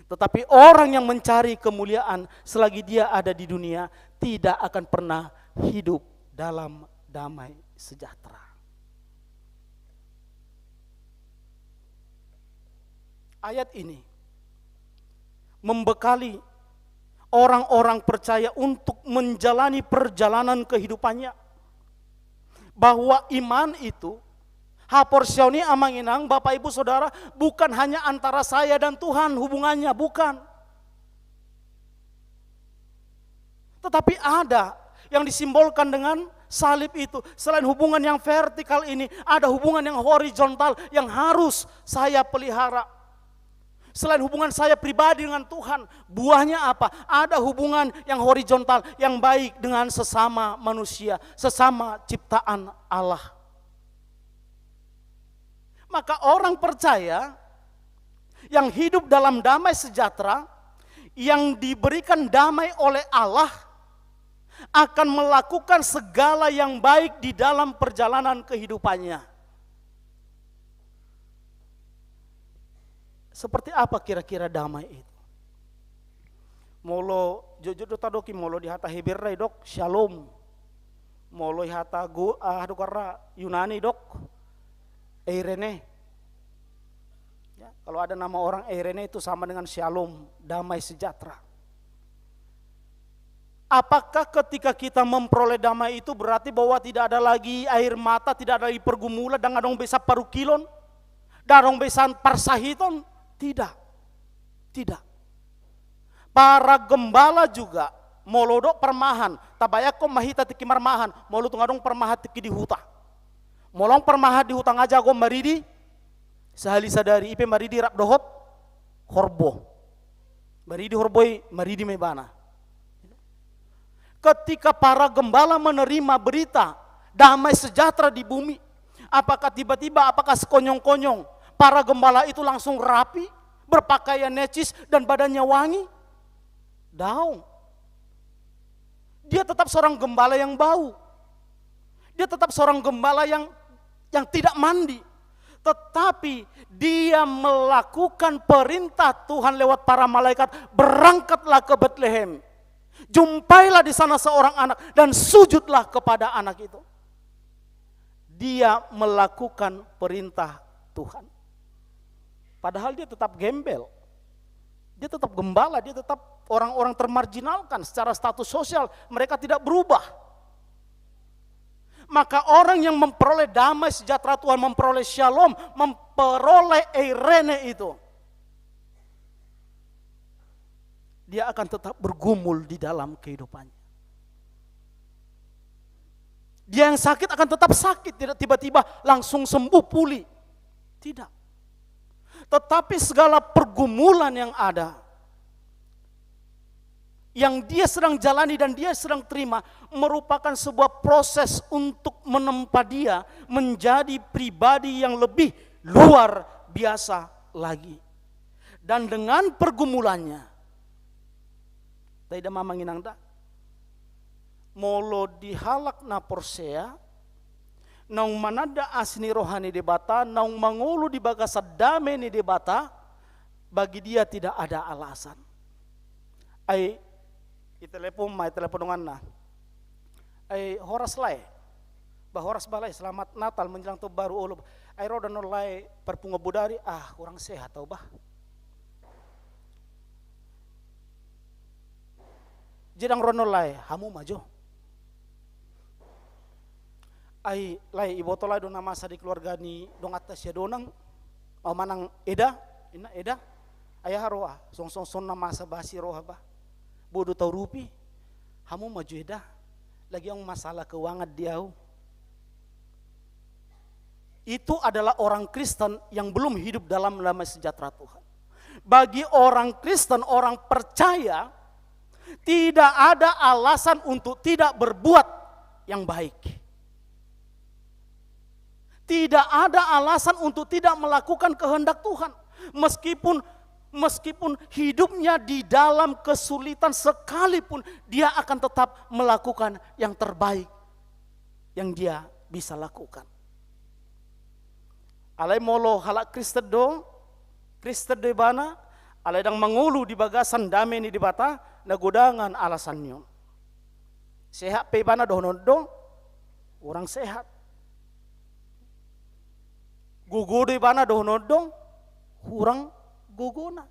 Tetapi orang yang mencari kemuliaan selagi dia ada di dunia tidak akan pernah hidup dalam damai sejahtera. Ayat ini membekali orang-orang percaya untuk menjalani perjalanan kehidupannya, bahwa iman itu, haporseaon i, amang inang, bapak ibu saudara, bukan hanya antara saya dan Tuhan hubungannya, bukan. Tetapi ada yang disimbolkan dengan salib itu. Selain hubungan yang vertikal ini, ada hubungan yang horizontal yang harus saya pelihara. Selain hubungan saya pribadi dengan Tuhan, buahnya apa? Ada hubungan yang horizontal, yang baik dengan sesama manusia, sesama ciptaan Allah. Maka orang percaya yang hidup dalam damai sejahtera, yang diberikan damai oleh Allah, akan melakukan segala yang baik di dalam perjalanan kehidupannya. Seperti apa kira-kira damai itu? Molo jotjot do tadok i, molo di hata Heber i didok shalom. Molo di hata go-, ah, didok ra Yunani didok eirene. Ya, kalau ada nama orang Eirene itu sama dengan shalom, damai sejahtera. Apakah ketika kita memperoleh damai itu berarti bahwa tidak ada lagi air mata, tidak ada lagi pergumulan, ndang adong be saparungkilon, ndang adong be saparsahiton? Tidak. Tidak. Para gembala juga, molo didok parmahan, tabayangkon ma hita tingki marmahan, molo tung adong parmahan tingki di huta. Molo adong parmahan di huta, nga jago maridi sahali sadari, i pe maridi rap dohot horbo. Maridi horbo i, maridi ma ibana. Ketika para gembala menerima berita damai sejahtera di bumi, apakah tiba-tiba, apakah sekonyong-konyong para gembala itu langsung rapi, berpakaian necis, dan badannya wangi? Daong. Dia tetap seorang gembala yang bau. Dia tetap seorang gembala yang, yang tidak mandi. Tetapi dia melakukan perintah Tuhan lewat para malaikat, "Berangkatlah ke Betlehem. Jumpailah di sana seorang anak dan sujudlah kepada anak itu." Dia melakukan perintah Tuhan. Padahal dia tetap gembel. Dia tetap gembala, dia tetap orang-orang termarginalkan secara status sosial. Mereka tidak berubah. Maka orang yang memperoleh damai sejahtera Tuhan, memperoleh shalom, memperoleh eirene itu, dia akan tetap bergumul di dalam kehidupannya. Dia yang sakit akan tetap sakit, tidak tiba-tiba langsung sembuh, pulih. Tidak. Tetapi segala pergumulan yang ada, yang dia sedang jalani dan dia sedang terima, merupakan sebuah proses untuk menempa dia menjadi pribadi yang lebih luar biasa lagi. Dan dengan pergumulannya, taida ma, amang inang, da, molo di halak na porsea, naung mananda asi ni roha ni Debata, naung mangolu di bagasan dame ni Debata, bagi dia tidak ada alasan. Ai, ditelepon ma, ditelepon donganna. "Ai, horas lae." "Bah, horas bah lae, selamat Natal menjelang tahun baru." "Olo bah." "Ai, ro do annon lae parpunguan bodari?" "Ah, kurang sehat au bah." "Jadi ndang ro annon lae?" "Hamu ma jo." "Ai lae, iboto lae do na masa di keluarga ni donganta Siadonang, au manang eda, inna eda. Ai aha roha, songon songon na masa basi roha bah. Boi do taurupi." "Hamu ma jo eda, lagi adong masalah keuangan di au." Itu adalah orang Kristen yang belum hidup dalam damai sejahtera Tuhan. Bagi orang Kristen, orang percaya, tidak ada alasan untuk tidak berbuat yang baik. Tidak ada alasan untuk tidak melakukan kehendak Tuhan. Meskipun meskipun hidupnya di dalam kesulitan sekalipun, dia akan tetap melakukan yang terbaik yang dia bisa lakukan. Alai molo halak Kristen do, Kristen do ibana, alai ndang mangolu di bagasan dame ni Debata, na godangan alasanna on. Sehat pe ibana dohonon do, hurang sehat. Gogo do ibana dohonon do, hurang gogona.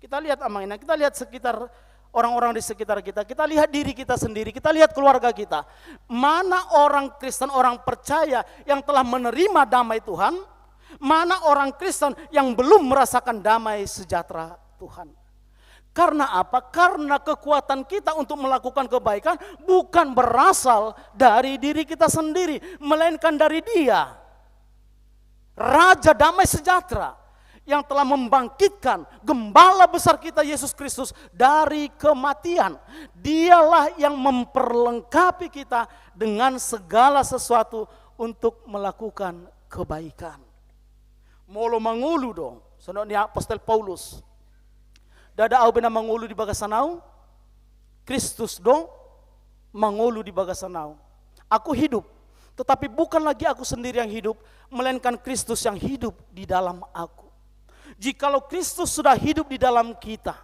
Kita lihat, Amang Inang, kita lihat sekitar orang-orang di sekitar kita, kita lihat diri kita sendiri, kita lihat keluarga kita. Mana orang Kristen, orang percaya yang telah menerima damai Tuhan? Mana orang Kristen yang belum merasakan damai sejahtera Tuhan? Karena apa? Karena kekuatan kita untuk melakukan kebaikan bukan berasal dari diri kita sendiri, melainkan dari Dia, Raja Damai Sejahtera, yang telah membangkitkan Gembala Besar kita, Yesus Kristus, dari kematian. Dialah yang memperlengkapi kita dengan segala sesuatu untuk melakukan kebaikan. Molo mangolu do, songon ni apostel Paulus, ndada ahu be na mangolu di bagasan ahu, Kristus do mangolu di bagasan ahu. Aku hidup, tetapi bukan lagi aku sendiri yang hidup, melainkan Kristus yang hidup di dalam aku. Jikalau Kristus sudah hidup di dalam kita,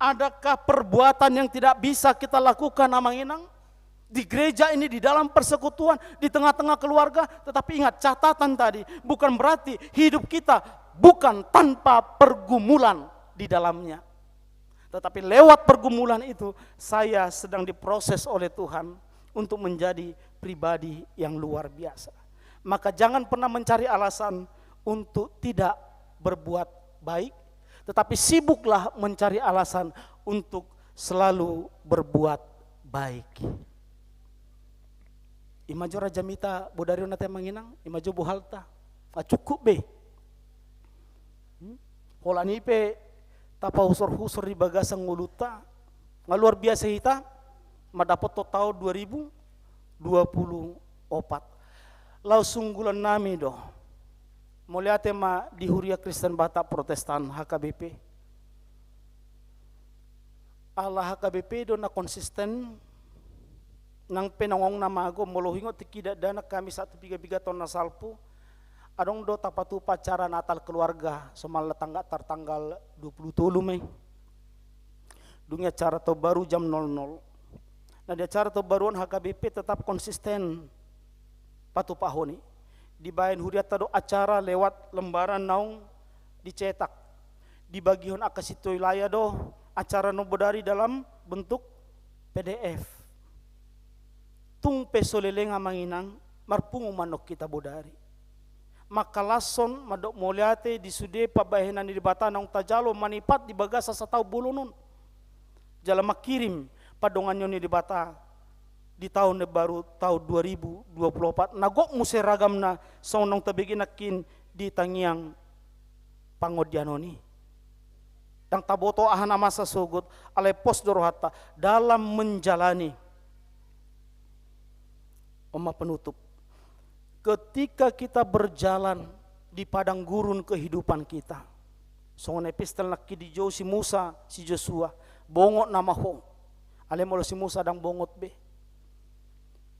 adakah perbuatan yang tidak bisa kita lakukan, Amang Inang? Di gereja ini, di dalam persekutuan, di tengah-tengah keluarga, tetapi ingat catatan tadi, bukan berarti hidup kita bukan tanpa pergumulan di dalamnya. Tetapi lewat pergumulan itu, saya sedang diproses oleh Tuhan untuk menjadi pribadi yang luar biasa. Maka jangan pernah mencari alasan untuk tidak berbuat baik, tetapi sibuklah mencari alasan untuk selalu berbuat baik. Ima jo raja mita bodari on ate, Amang Inang, ima jo bohalta. Ah, cukup be. Hmm? Holan i pe tapahusor-husor di bagasan ngolunta. Nga luar biasa hita mandapothon taon dua ribu dua puluh opat. Laos unggulan nami do. Mauliate ma di Huria Kristen Batak Protestan, H K B P. Ala H K B P do na konsisten, nang pe nongong na mago. Molo huingot tingki dakdanak hami sahat tu piga-piga taon na salpu, adong do tapatupa acara Natal keluarga, somalna tanggal, tar tanggal dua puluh tolu ma i. Dung i acara taon baru jam nol nol. Nah, di acara taon baru on H K B P tetap konsisten patupahon i. Dibaen hurianta do acara lewat lembaran naung dicetak. Dibagihon angka sitio wilayah do acara naung bodari dalam bentuk P D F. Tung pe so leleng, Amang Inang, marpungu ma annon hita bodari. Mangkalashon, mandok mauliate di sude pambahenan ni Debata naung tajalo manipat di bagasan sataon bolon on. Jala mangkirim pandonganion ni Debata di taon na baru, taon dua ribu dua puluh opat, na gok muse ragamna songon naung tabege nangkin di tangiang pangondianon i. Ndang taboto aha na masa sogot, alai pos do rohanta dalam menjalani. On ma penutup. Ketika kita berjalan di padang gurun kehidupan kita, songon epistel nangkin dijou si Musa, si Josua, bongot nama ho. Alai molo si Musa ndang bongot be.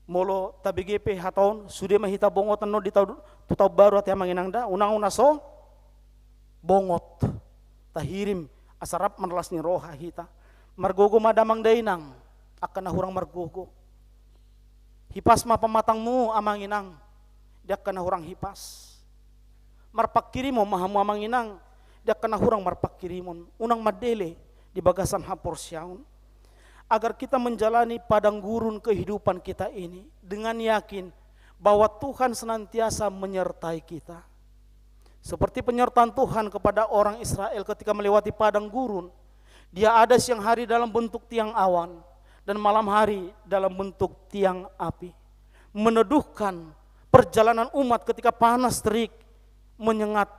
Molo tabege pe hata on, sude ma hita bongot annon di taon, tu taon baru ate, Amang Inang, da, unang na so bongot. Tahirim asa rap marlas ni roha hita. Margogo ma damang dainang angka na hurang margogo. Hipas ma pamatangmu, Amang Inang, di angka na hurang hipas. Marpangkirimon ma hamu, Amang Inang, di angka na hurang marpangkirimon. Unang mandele di bagasan haporseaon. Agar kita menjalani padang gurun kehidupan kita ini dengan yakin bahwa Tuhan senantiasa menyertai kita. Seperti penyertaan Tuhan kepada orang Israel ketika melewati padang gurun. Dia ada siang hari dalam bentuk tiang awan dan malam hari dalam bentuk tiang api. Meneduhkan perjalanan umat ketika panas terik menyengat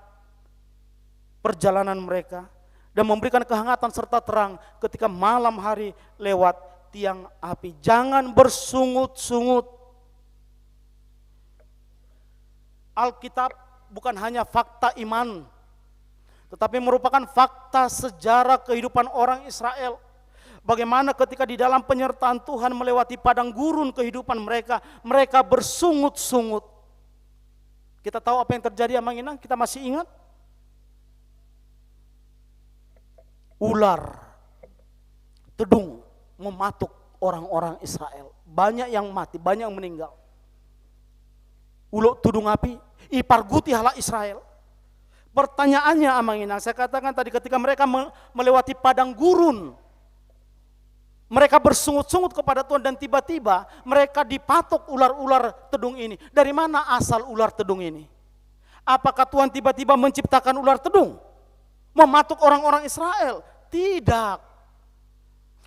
perjalanan mereka dan memberikan kehangatan serta terang ketika malam hari lewat tiang api. Jangan bersungut-sungut. Alkitab bukan hanya fakta iman, tetapi merupakan fakta sejarah kehidupan orang Israel. Bagaimana ketika di dalam penyertaan Tuhan melewati padang gurun kehidupan mereka, mereka bersungut-sungut. Kita tahu apa yang terjadi, Amang Inang? Kita masih ingat? Ular tedung mematuk orang-orang Israel. Banyak yang mati, banyak yang meninggal. Ular tedung api, iparguti halak Israel. Pertanyaannya, Amang Inang, saya katakan tadi, ketika mereka me-, melewati padang gurun, mereka bersungut-sungut kepada Tuhan dan tiba-tiba mereka dipatuk ular-ular tedung ini. Dari mana asal ular tedung ini? Apakah Tuhan tiba-tiba menciptakan ular tedung? Mematuk orang-orang Israel? Tidak.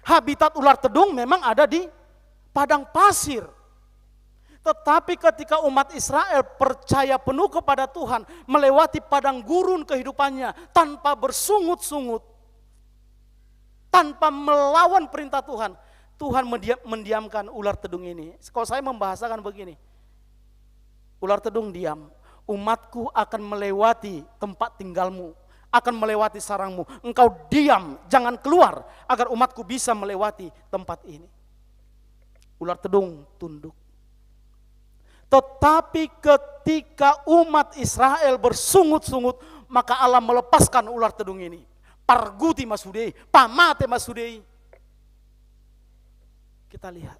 Habitat ular tedung memang ada di padang pasir. Tetapi ketika umat Israel percaya penuh kepada Tuhan, melewati padang gurun kehidupannya tanpa bersungut-sungut, tanpa melawan perintah Tuhan, Tuhan mendiam-, mendiamkan ular tedung ini. Kalau saya membahasakan begini, ular tedung diam, umatku akan melewati tempat tinggalmu, akan melewati sarangmu. Engkau diam, jangan keluar, agar umatku bisa melewati tempat ini. Ular tedung tunduk. Tetapi ketika umat Israel bersungut-sungut, maka Allah melepaskan ular tedung ini. Parguti ma sude i, pamate ma sude i. Kita lihat.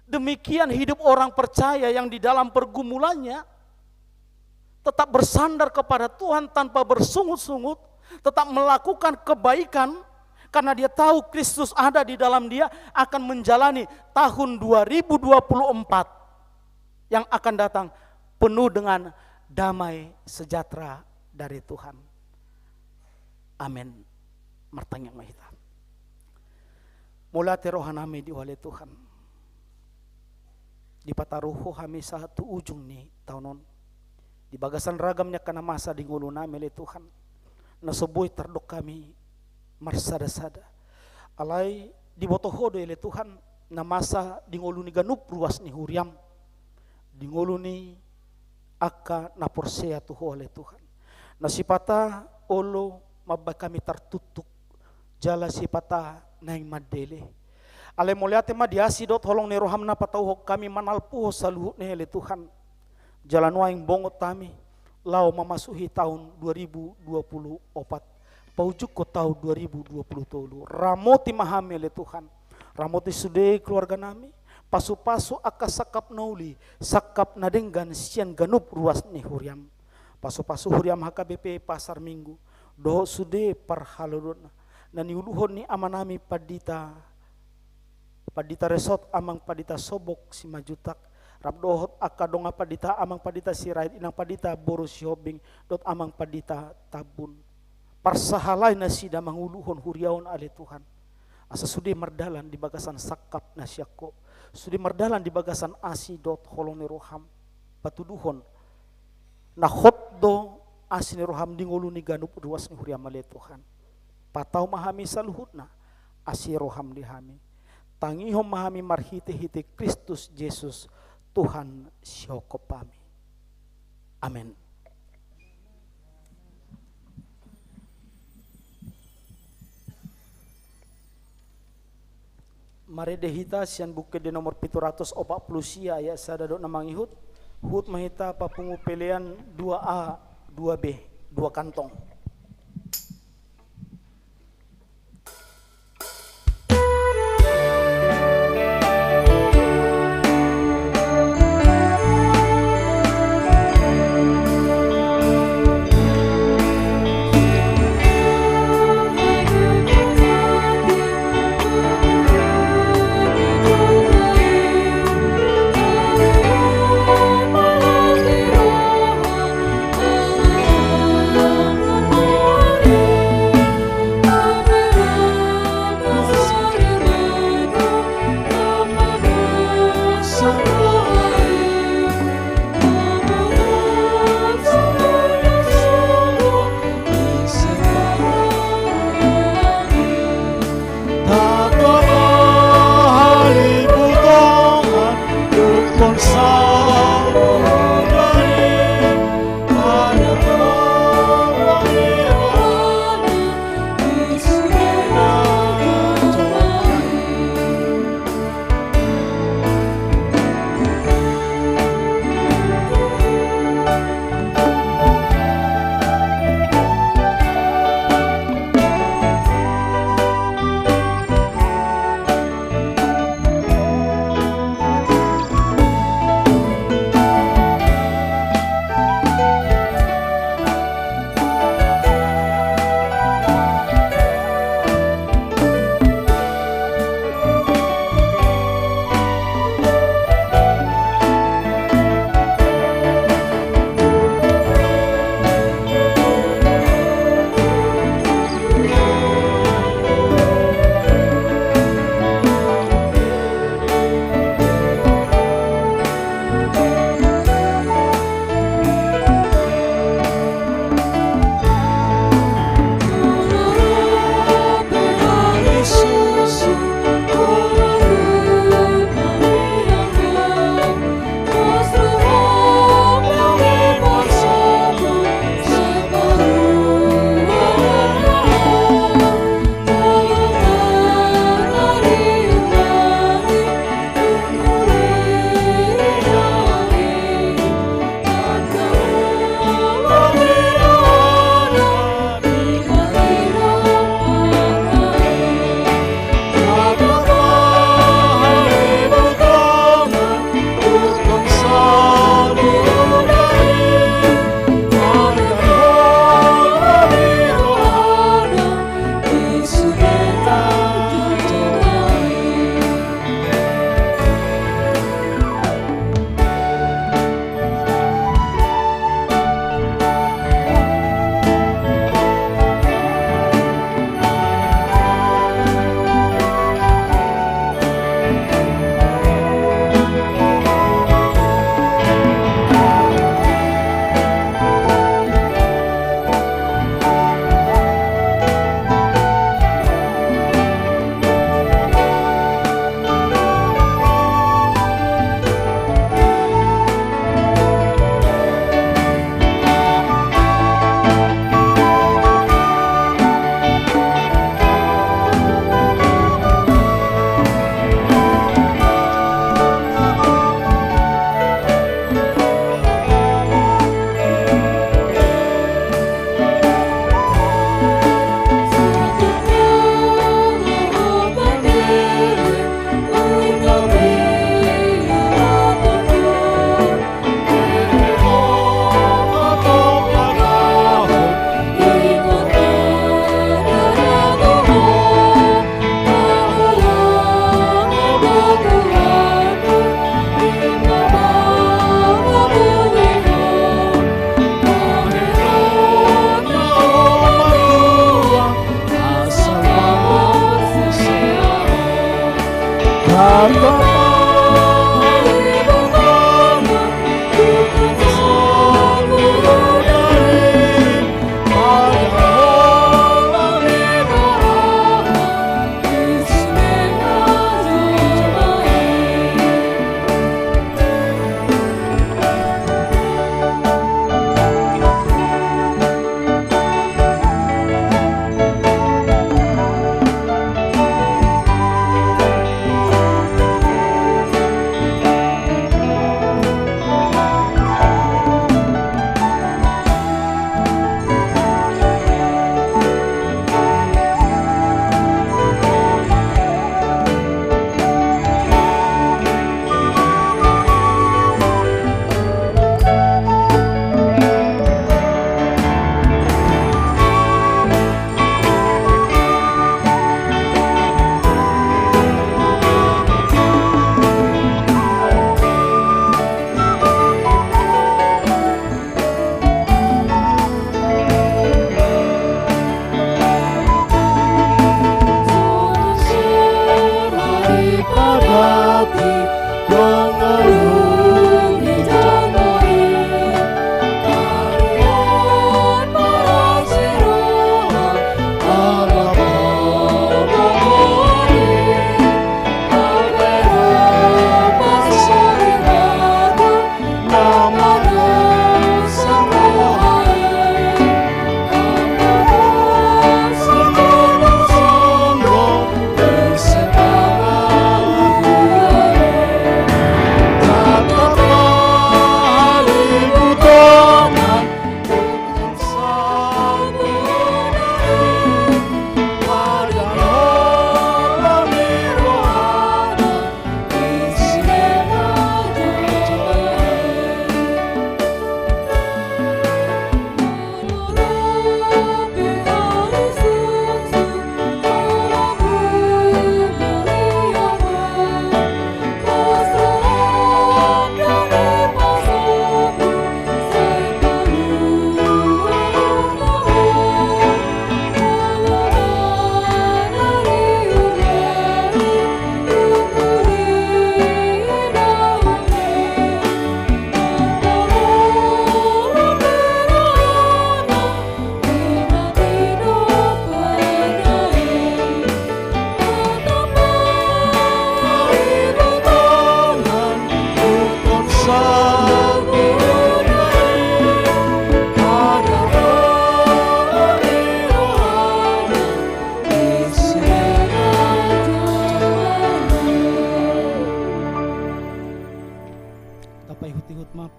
Demikian hidup orang percaya yang di dalam pergumulannya tetap bersandar kepada Tuhan tanpa bersungut-sungut, tetap melakukan kebaikan, karena dia tahu Kristus ada di dalam dia, akan menjalani tahun dua ribu dua puluh empat yang akan datang penuh dengan damai sejahtera dari Tuhan. Amin. Martangiang ma hita. Mauliate roha nami di Ho ale Tuhan. Dipataru Ho hami sahat tu ujung ni taon on. Di bagasan ragam ni angka na masa di ngolu nami ale Tuhan, na so boi tardok hami marsada-sada. Alai diboto Ho do ale Tuhan na masa di ngolu ni ganup ruas ni huriaM, di ngolu ni angka na porsea tu Ho ale Tuhan. Na sipata olo mambahen hami tartuktuk, jala sipata naeng mandele. Alai mauliate ma di asi dohot holong ni rohaM na patauhon hami manalpuhon saluhutna i ale Tuhan. Jala nuaeng bongot hami laho mamasuhi taon dua ribu dua puluh opat, paujungkon taon dua ribu dua puluh tolu. Ramoti ma hami ale Tuhan. Ramoti sude keluarga nami, pasu-pasu angka sangkap na uli, sangkap na denggan sian ganup ruas ni huriaM. Pasu-pasu huriaM H K B P Pasar Minggu dohot sude parhalodonna, na niuluhon ni amanami Pandita, Pandita Resort, Amang Pandita Sobok Simanjuntak, rap dohot angka dongan pandita, Amang Pandita Sirait, Inang Pandita boru Sihombing, dohot Amang Pandita Tambun. Parsahalai nasida manguluhon huria on ale Tuhan, asa sude mardalan di bagasan sangkap na sian Ho, sude mardalan di bagasan asi dohot holong ni rohaM. Patuduhon na hot do asi ni rohaM di ngolu ni ganup ruas ni huriaM ale Tuhan. Patau ma hami saluhutna asi rohaM di hami. Tangihon ma hami marhite-hite Kristus Jesus, Tuhan sihophop hami. Amen. Marende hita sian Buku Ende nomor pitu ratus opat pulu sia, ayat sada dohot na mangihut. Huhut ma hita papungu pelean dua A, dua B, dua kantong.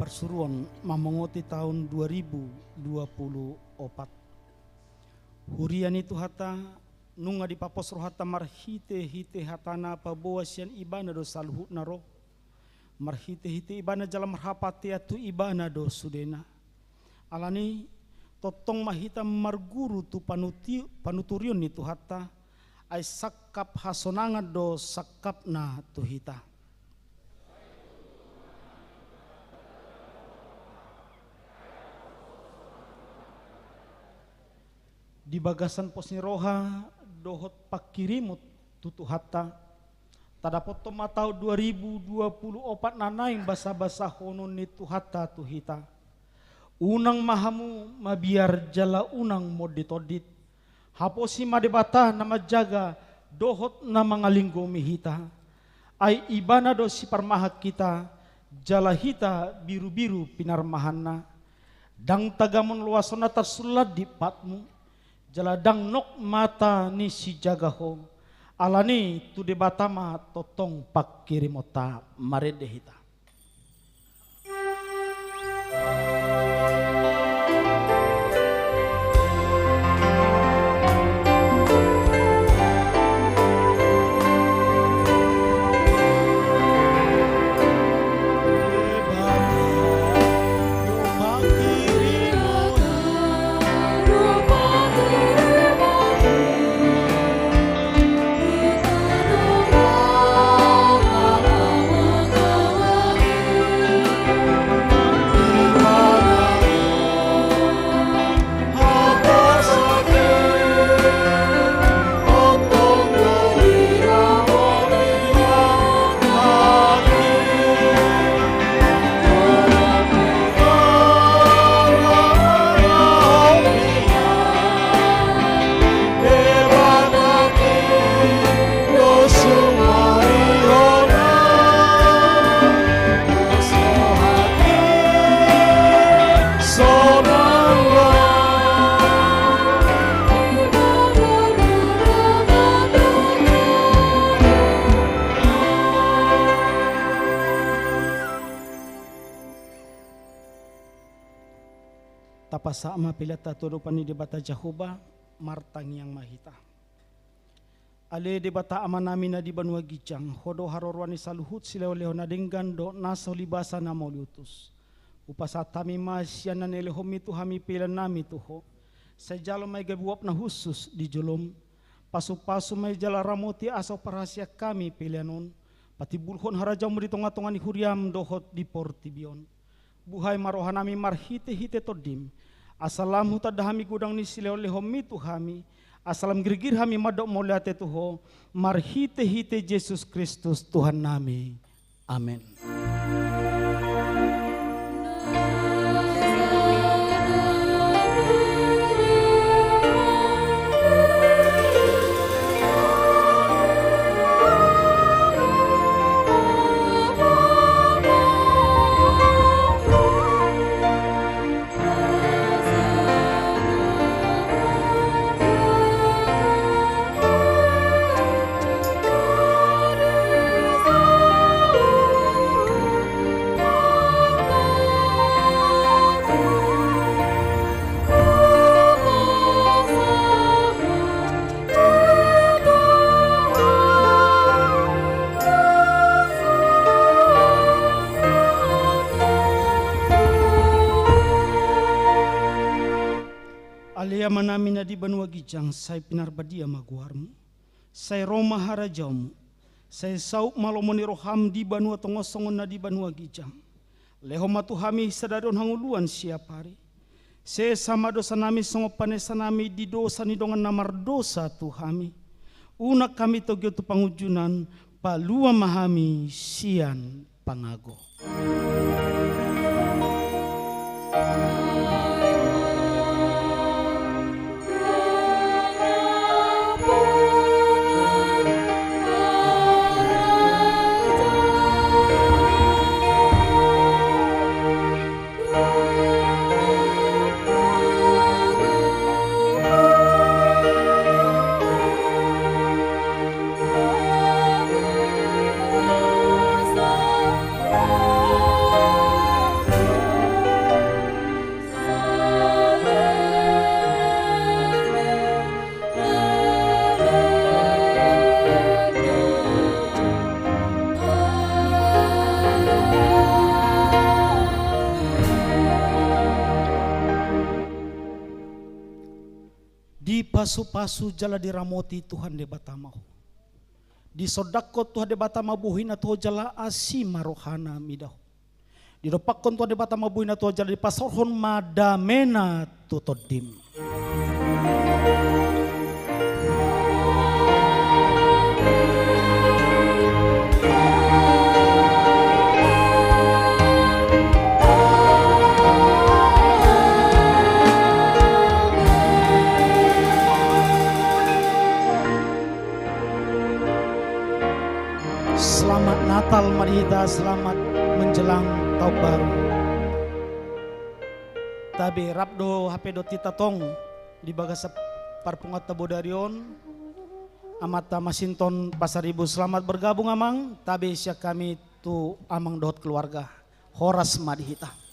Suruon mamongoti taon dua ribu dua puluh opat. Huria ni Tuhanta, nunga dipapos rohanta marhite-hite hatana paboa sian Ibana do saluhutna ro. Marhite-hite Ibana jala marhapatean tu Ibana do sudena. Alani, tongtong ma hita marguru tu panuti-, panuturion ni Tuhanta, ai sangkap hasonangan do sangkapna tu hita. Di bagasan pos ni roha dohot pangkirimon tu Tuhanta, tadapothon ma taon dua ribu dua puluh opat na naeng basa-basahonon ni Tuhanta tu hita. Unang ma hamu mabiar jala unang mondit-ondit. Haposi ma Debata na manjaga dohot na mangalinggomi hita. Ai Ibana do siparmahan hita, jala hita birubiru pinarmahanna. Ndang tagamon loasonna tarsullan di patmu, jala ndang nok mata ni sijaga ho. Alani tu Debata ma tongtong pangkirimonta. Marende hita. Tapasahat ma peleanta tu adopan ni Debata Jahowa, martangiang ma hita. Ale Debata Amanami na di banua ginjang, Ho do haroroan ni saluhut silehon-lehon na denggan dohot na so libasa na mauliutus. Hupasahat hami ma sian na nilehonMi tu hami peleannami tu Ho. Sai jalo ma i gabe uap na hushus di joloM. Pasu-pasu ma i jala ramoti asa huparhaseang hami pelean on. Patimbulhon harajaonMu di tonga-tonga ni huriaM dohot di portibi on. Buhai ma rohanami marhite-hite TondiM, asa lam hutanda hami godang ni silehon-lehonMi tu hami, asa lam girgir hami mandok mauliate tu Ho, marhite-hite Jesus Kristus Tuhannami. Amen. Ale Amanami na di banua ginjang, sai pinarbadia ma goarMu. Sai ro ma harajaonMu. Sai saut ma lomo ni rohaM di banua tonga on songon na di banua ginjang. Lehon ma tu hami sadari on hangoluan siapari. Sesa ma dosanami songon panesanami di dosa ni dongan na mardosa tu hami. Unang hami togihon tu pangunjunan, palua ma hami sian pangago. Dipasupasu jala diramoti Tuhan Debata ma ho. Disondangkon Tuhan Debata ma bohina tu ho jala asi ma rohana mida ho. Didompakkon Tuhan Debata ma bohina tu ho jala dipasaorhon ma damena tu tondim. Selamat Natal ma di hita, selamat menjelang tahun baru. Tabe, rap do hape dohot hita tong di bagasan parpunguanta bodari on, Amanta Masinton Pasaribu. Selamat bergabung, Amang. Tabe sian hami tu Amang dohot keluarga. Horas ma di hita.